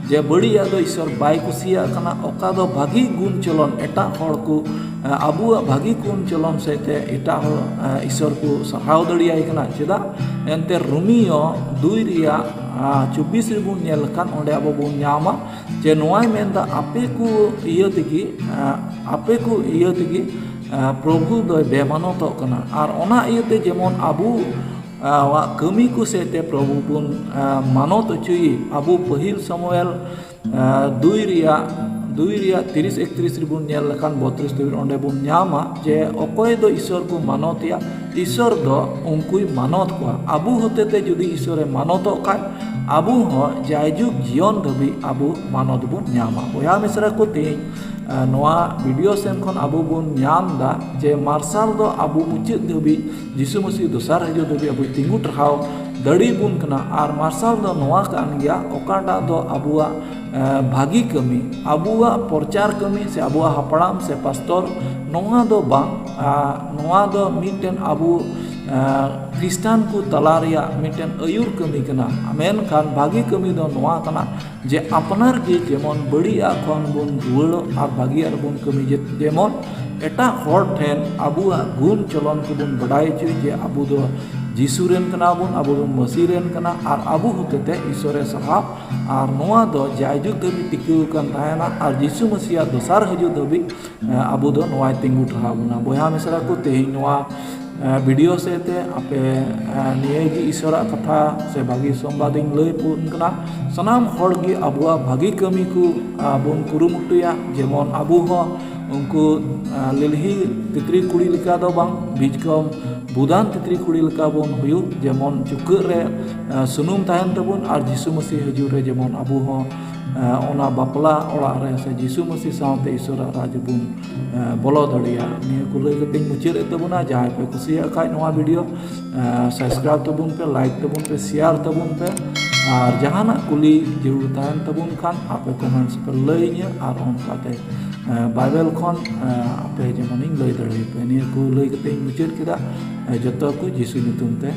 ᱡᱮ ᱵᱟᱹᱲᱤᱡ ᱟᱜ ᱫᱚ ᱤᱥᱚᱨ ᱵᱟᱭ ᱠᱩᱥᱤᱭᱟᱜ ᱠᱟᱱᱟ, ᱚᱠᱟ ᱫᱚ ᱵᱷᱟᱹᱜᱤ ᱜᱩᱱ ᱪᱚᱞᱚᱱ ᱮᱴᱟᱜ ᱦᱚᱲ ᱠᱚ, ᱮ, ᱟᱵᱚᱣᱟᱜ ᱵᱷᱟᱹᱜᱤ ᱜᱩᱱ ᱪᱚᱞᱚᱱ ᱥᱮᱫ ᱛᱮ ᱮᱴᱟᱜ ᱦᱚᱲ, ᱮ, ᱤᱥᱚᱨ ᱠᱚ ᱥᱟᱨᱦᱟᱣ ᱫᱟᱲᱮᱭᱟᱭ ᱠᱟᱱᱟ᱾ ᱪᱮᱫᱟᱜ? ᱮᱱᱛᱮ ᱨᱳᱢᱤᱭᱳ ᱫᱩᱭ ᱨᱮᱭᱟᱜ, ᱟ, ᱪᱚᱵᱵᱤᱥ ᱨᱮᱵᱚᱱ ᱧᱮᱞ ᱞᱮᱠᱷᱟᱱ, ᱚᱸᱰᱮ ᱟᱵᱚ ᱵᱚᱱ ᱧᱟᱢᱟ ᱡᱮ ᱱᱚᱣᱟᱭ ᱢᱮᱱᱫᱟ, ᱟᱯᱮ ᱠᱚ ᱤᱭᱟᱹ ᱛᱮᱜᱮ, ᱟ, ᱟᱯᱮ ᱠᱚ ᱤᱭᱟᱹ ᱛᱮᱜᱮ, ᱟ, ᱯᱨᱚᱵᱷᱩ ᱫᱚᱭ ᱵᱮᱢᱟᱱᱚᱛᱚᱜ ᱠᱟᱱᱟ᱾ ᱟᱨ ᱚᱱᱟ ᱤᱭᱟᱹᱛᱮ ᱡᱮᱢᱚᱱ ᱟᱵᱚ, ᱟ, ᱣᱟᱜ ᱠᱟᱹᱢᱤ ᱠᱚ ᱥᱮᱫ ᱛᱮ ᱯᱨᱚᱵᱷᱩ ᱵᱚᱱ, ᱟ, ᱢᱟᱱᱚᱛ ᱦᱚᱪᱚᱭᱮ᱾ ᱟᱵᱚ ᱯᱟᱹᱦᱤᱞ ᱥᱟᱢᱩᱭᱮᱞ, ᱟ, ᱫᱩᱭ ᱨᱮᱭᱟᱜ, ᱫᱩᱭ ᱨᱮᱭᱟᱜ ᱛᱤᱨᱤᱥ ᱮᱠᱛᱨᱤᱥ ᱨᱮᱵᱚᱱ ᱧᱮᱞ ᱞᱮᱠᱷᱟᱱ, ᱵᱚᱛᱨᱤᱥ ᱫᱷᱟᱹᱵᱤᱡ ᱚᱸᱰᱮ ᱵᱚᱱ ᱧᱟᱢᱟ ᱡᱮ ᱚᱠᱚᱭ ᱫᱚ ᱤᱥᱚᱨ ᱠᱚ ᱢᱟᱱᱚᱛᱮᱭᱟ, ᱤᱥᱚᱨ ᱫᱚ ᱩᱱᱠᱩᱭ ᱢᱟᱱᱚᱛ ᱠᱚᱣᱟ᱾ ᱟᱵᱚ ᱦᱚᱛᱮᱛᱮ ᱡᱩᱫᱤ ᱤᱥᱚᱨᱮ ᱢᱟᱱᱚᱛᱚᱜ ᱠᱷᱟᱡ, ᱟᱵᱚ ᱦᱚᱸ ᱡᱟᱭᱡᱩᱜᱽ ᱡᱤᱭᱚᱱ ᱫᱷᱟᱹᱵᱤᱡ ᱟᱵᱚ ᱢᱟᱱᱚᱛ ᱵᱚᱱ ᱧᱟᱢᱟ᱾ ᱵᱚᱭᱦᱟ ᱢᱤᱥᱨᱟ ᱠᱚ, ᱛᱮᱦᱮᱧ, ᱟ, ᱱᱚᱣᱟ ᱵᱷᱤᱰᱤᱭᱳ ᱥᱮᱱ ᱠᱷᱚᱱ ᱟᱵᱚ ᱵᱚᱱ ᱧᱟᱢ ᱮᱫᱟ ᱡᱮ ᱢᱟᱨᱥᱟᱞ ᱫᱚ ᱟᱵᱚ ᱢᱩᱪᱟᱹᱫ ᱫᱷᱟᱹᱵᱤᱡ, ᱡᱤᱥᱩ ᱢᱟᱹᱥᱤᱦ ᱫᱚᱥᱟᱨ ᱦᱤᱡᱩᱜ ᱫᱷᱟᱹᱵᱤᱡ ᱟᱵᱚᱭ ᱛᱤᱸᱜᱩ ᱴᱟᱨᱦᱟᱣ ᱫᱟᱲᱮ ᱵᱚᱱ ᱠᱟᱱᱟ᱾ ᱟᱨ ᱢᱟᱨᱥᱟᱞ ᱫᱚ ᱱᱚᱣᱟ ᱠᱟᱱ ᱜᱮᱭᱟ, ᱚᱠᱟᱴᱟᱜ ᱫᱚ ᱟᱵᱚᱣᱟᱜ, ᱮ, ᱵᱷᱟᱹᱜᱤ ᱠᱟᱹᱢᱤ, ᱟᱵᱚᱣᱟᱜ ᱯᱨᱚᱪᱟᱨ ᱠᱟᱹᱢᱤ ᱥᱮ ᱟᱵᱚᱣᱟᱜ ᱦᱟᱯᱲᱟᱢ ᱥᱮ ᱯᱟᱥᱛᱚᱨ, ᱱᱚᱣᱟ ᱫᱚ ᱵᱟᱝ, ᱟ, ᱱᱚᱣᱟ ᱫᱚ ᱢᱤᱫᱴᱮᱱ ᱟᱵᱚ, ᱟ, ᱠᱷᱨᱤᱥᱴᱟᱱ ᱠᱚ ᱛᱟᱞᱟ ᱨᱮᱭᱟᱜ ᱢᱤᱫᱴᱮᱱ ᱟᱹᱭᱩᱨ ᱠᱟᱹᱢᱤ ᱠᱟᱱᱟ᱾ ᱢᱮᱱᱠᱷᱟᱱ ᱵᱷᱟᱹᱜᱤ ᱠᱟᱹᱢᱤ ᱫᱚ ᱱᱚᱣᱟ ᱠᱟᱱᱟ ᱡᱮ ᱟᱯᱱᱟᱨ ᱜᱮ ᱡᱮᱢᱚᱱ ᱵᱟᱹᱲᱤᱡ ᱟᱜ ᱠᱷᱚᱱ ᱵᱚᱱ ᱨᱩᱣᱟᱹᱲᱚᱜ ᱟᱨ ᱵᱷᱟᱹᱜᱤᱭᱟᱜ ᱨᱮᱵᱚᱱ ᱠᱟᱹᱢᱤ, ᱡᱮ-, ᱡᱮᱢᱚᱱ ᱮᱴᱟᱜ ᱦᱚᱲ ᱴᱷᱮᱱ ᱟᱵᱚᱣᱟᱜ ᱜᱩᱱ ᱪᱚᱞᱚᱱ ᱠᱚᱵᱚᱱ ᱵᱟᱰᱟᱭ ᱦᱚᱪᱚᱭ ᱡᱮ ᱟᱵᱚ ᱫᱚ ᱡᱤᱥᱩ ᱨᱮᱱ ᱠᱟᱱᱟ ᱵᱚᱱ, ᱟᱵᱚ ᱫᱚ ᱢᱟᱹᱥᱤ ᱨᱮᱱ ᱠᱟᱱᱟ, ᱟᱨ ᱟᱵᱚ ᱦᱚᱛᱮᱛᱮ ᱤᱥᱚᱨᱮ ᱥᱟᱨᱦᱟᱣ᱾ ᱟᱨ ᱱᱚᱣᱟ ᱫᱚ ᱡᱟᱭᱡᱩᱜᱽ ᱫᱷᱟᱹᱵᱤᱡ ᱴᱤᱠᱟᱹᱣ ᱟᱠᱟᱱ ᱛᱟᱦᱮᱱᱟ, ᱟᱨ ᱡᱤᱥᱩ ᱢᱟᱹᱥᱤᱭᱟᱜ ᱫᱚᱥᱟᱨ ᱦᱤᱡᱩᱜ ᱫᱷᱟᱹᱵᱤᱡ, ᱮ, ᱟᱵᱚ ᱫᱚ ᱱᱚᱣᱟᱭ ᱛᱤᱸᱜᱩ ᱴᱟᱨᱦᱟᱣ ᱵᱚᱱᱟ᱾ ᱵᱚᱭᱦᱟ ᱢᱤᱥᱨᱟ ᱠᱚ, ᱛᱮᱦᱮᱧ ᱱᱚᱣᱟ, ᱮ, ᱵᱷᱤᱰᱤᱭᱳ ᱥᱮᱫ ᱛᱮ ᱟᱯᱮ, ᱮ, ᱱᱤᱭᱟᱹ ᱜᱮ ᱤᱥᱚᱨᱟᱜ ᱠᱟᱛᱷᱟ ᱥᱮ ᱵᱷᱟᱹᱜᱤ ᱥᱚᱢᱵᱟᱫ ᱤᱧ ᱞᱟᱹᱭ ᱯᱩᱱ ᱠᱟᱱᱟ᱾ ᱥᱟᱱᱟᱢ ᱦᱚᱲ ᱜᱮ ᱟᱵᱚᱣᱟᱜ ᱵᱷᱟᱹᱜᱤ ᱠᱟᱹᱢᱤ ᱠᱚ, ᱟ, ᱵᱚᱱ ᱠᱩᱨᱩᱢᱩᱴᱩᱭᱟ, ᱡᱮᱢᱚᱱ ᱟᱵᱚ ᱦᱚᱸ ᱩᱱᱠᱩ, ᱟ, ᱞᱤᱞᱦᱤ ᱛᱤᱛᱨᱤ ᱠᱩᱲᱤ ᱞᱮᱠᱟ ᱫᱚ ᱵᱟᱝ, ᱵᱤᱡᱽᱠᱚᱢ ᱵᱩᱫᱟᱱ ᱛᱤᱛᱨᱤ ᱠᱩᱲᱤ ᱞᱮᱠᱟ ᱵᱚᱱ ᱦᱩᱭᱩᱜ, ᱡᱮᱢᱚᱱ ᱪᱩᱠᱟᱹᱜ ᱨᱮ ᱥᱩᱱᱩᱢ ᱛᱟᱦᱮᱱ ᱛᱟᱵᱚᱱ ᱟᱨ ᱡᱤᱥᱩ ᱢᱟᱹᱥᱤ ᱦᱤᱡᱩᱜ ᱨᱮ ᱡᱮᱢᱚᱱ ᱟᱵᱚ ᱦᱚᱸ ᱚᱱᱟ ᱵᱟᱯᱞᱟ ᱚᱲᱟᱜ ᱨᱮ ᱥᱮ ᱡᱤᱥᱩ ᱢᱟᱹᱥᱤ ᱥᱟᱶᱛᱮ ᱤᱥᱚᱨᱟᱜ ᱨᱟᱡᱽ ᱵᱚᱱ ᱵᱚᱞᱚ ᱫᱟᱲᱮᱭᱟᱜᱼᱟ᱾ ᱱᱤᱭᱟᱹ ᱠᱚ ᱞᱟᱹᱭ ᱠᱟᱛᱮᱧ ᱢᱩᱪᱟᱹᱫ ᱮᱫ ᱛᱟᱵᱚᱱᱟ᱾ ᱡᱟᱦᱟᱸᱭ ᱯᱮ ᱠᱩᱥᱤᱭᱟᱜ ᱠᱷᱟᱡ ᱱᱚᱣᱟ ᱵᱷᱤᱰᱤᱭᱳ, ᱥᱟᱵᱥᱠᱨᱟᱭᱤᱵ ᱛᱟᱵᱚᱱ ᱯᱮ, ᱞᱟᱭᱤᱠ ᱛᱟᱵᱚᱱ ᱯᱮ, ᱥᱮᱭᱟᱨ ᱛᱟᱵᱚᱱ ᱯᱮ, ᱟᱨ ᱡᱟᱦᱟᱱᱟᱜ ᱠᱩᱞᱤ ᱡᱟᱹᱨᱩᱲ ᱛᱟᱦᱮᱱ ᱛᱟᱵᱚᱱ ᱠᱷᱟᱱ ᱟᱯᱮ ᱠᱚᱢᱮᱱᱴᱥ ᱯᱮ ᱞᱟᱹᱭ ᱤᱧᱟᱹ, ᱟᱨ ᱚᱱᱠᱟᱛᱮ ᱵᱟᱭᱵᱮᱞ ᱠᱷᱚᱱ ᱟᱯᱮ ᱡᱮᱢᱚᱱᱤᱧ ᱞᱟᱹᱭ ᱫᱟᱲᱮᱭᱟᱯᱮ᱾ ᱱᱤᱭᱟᱹ ᱠᱚ ᱞᱟᱹᱭ ᱠᱟᱛᱮᱧ ᱢᱩᱪᱟᱹᱫ ᱠᱮᱫᱟ᱾ ᱡᱚᱛᱚ ᱠᱚ ᱡᱤᱥᱩ ᱧᱩᱛᱩᱢ ᱛᱮ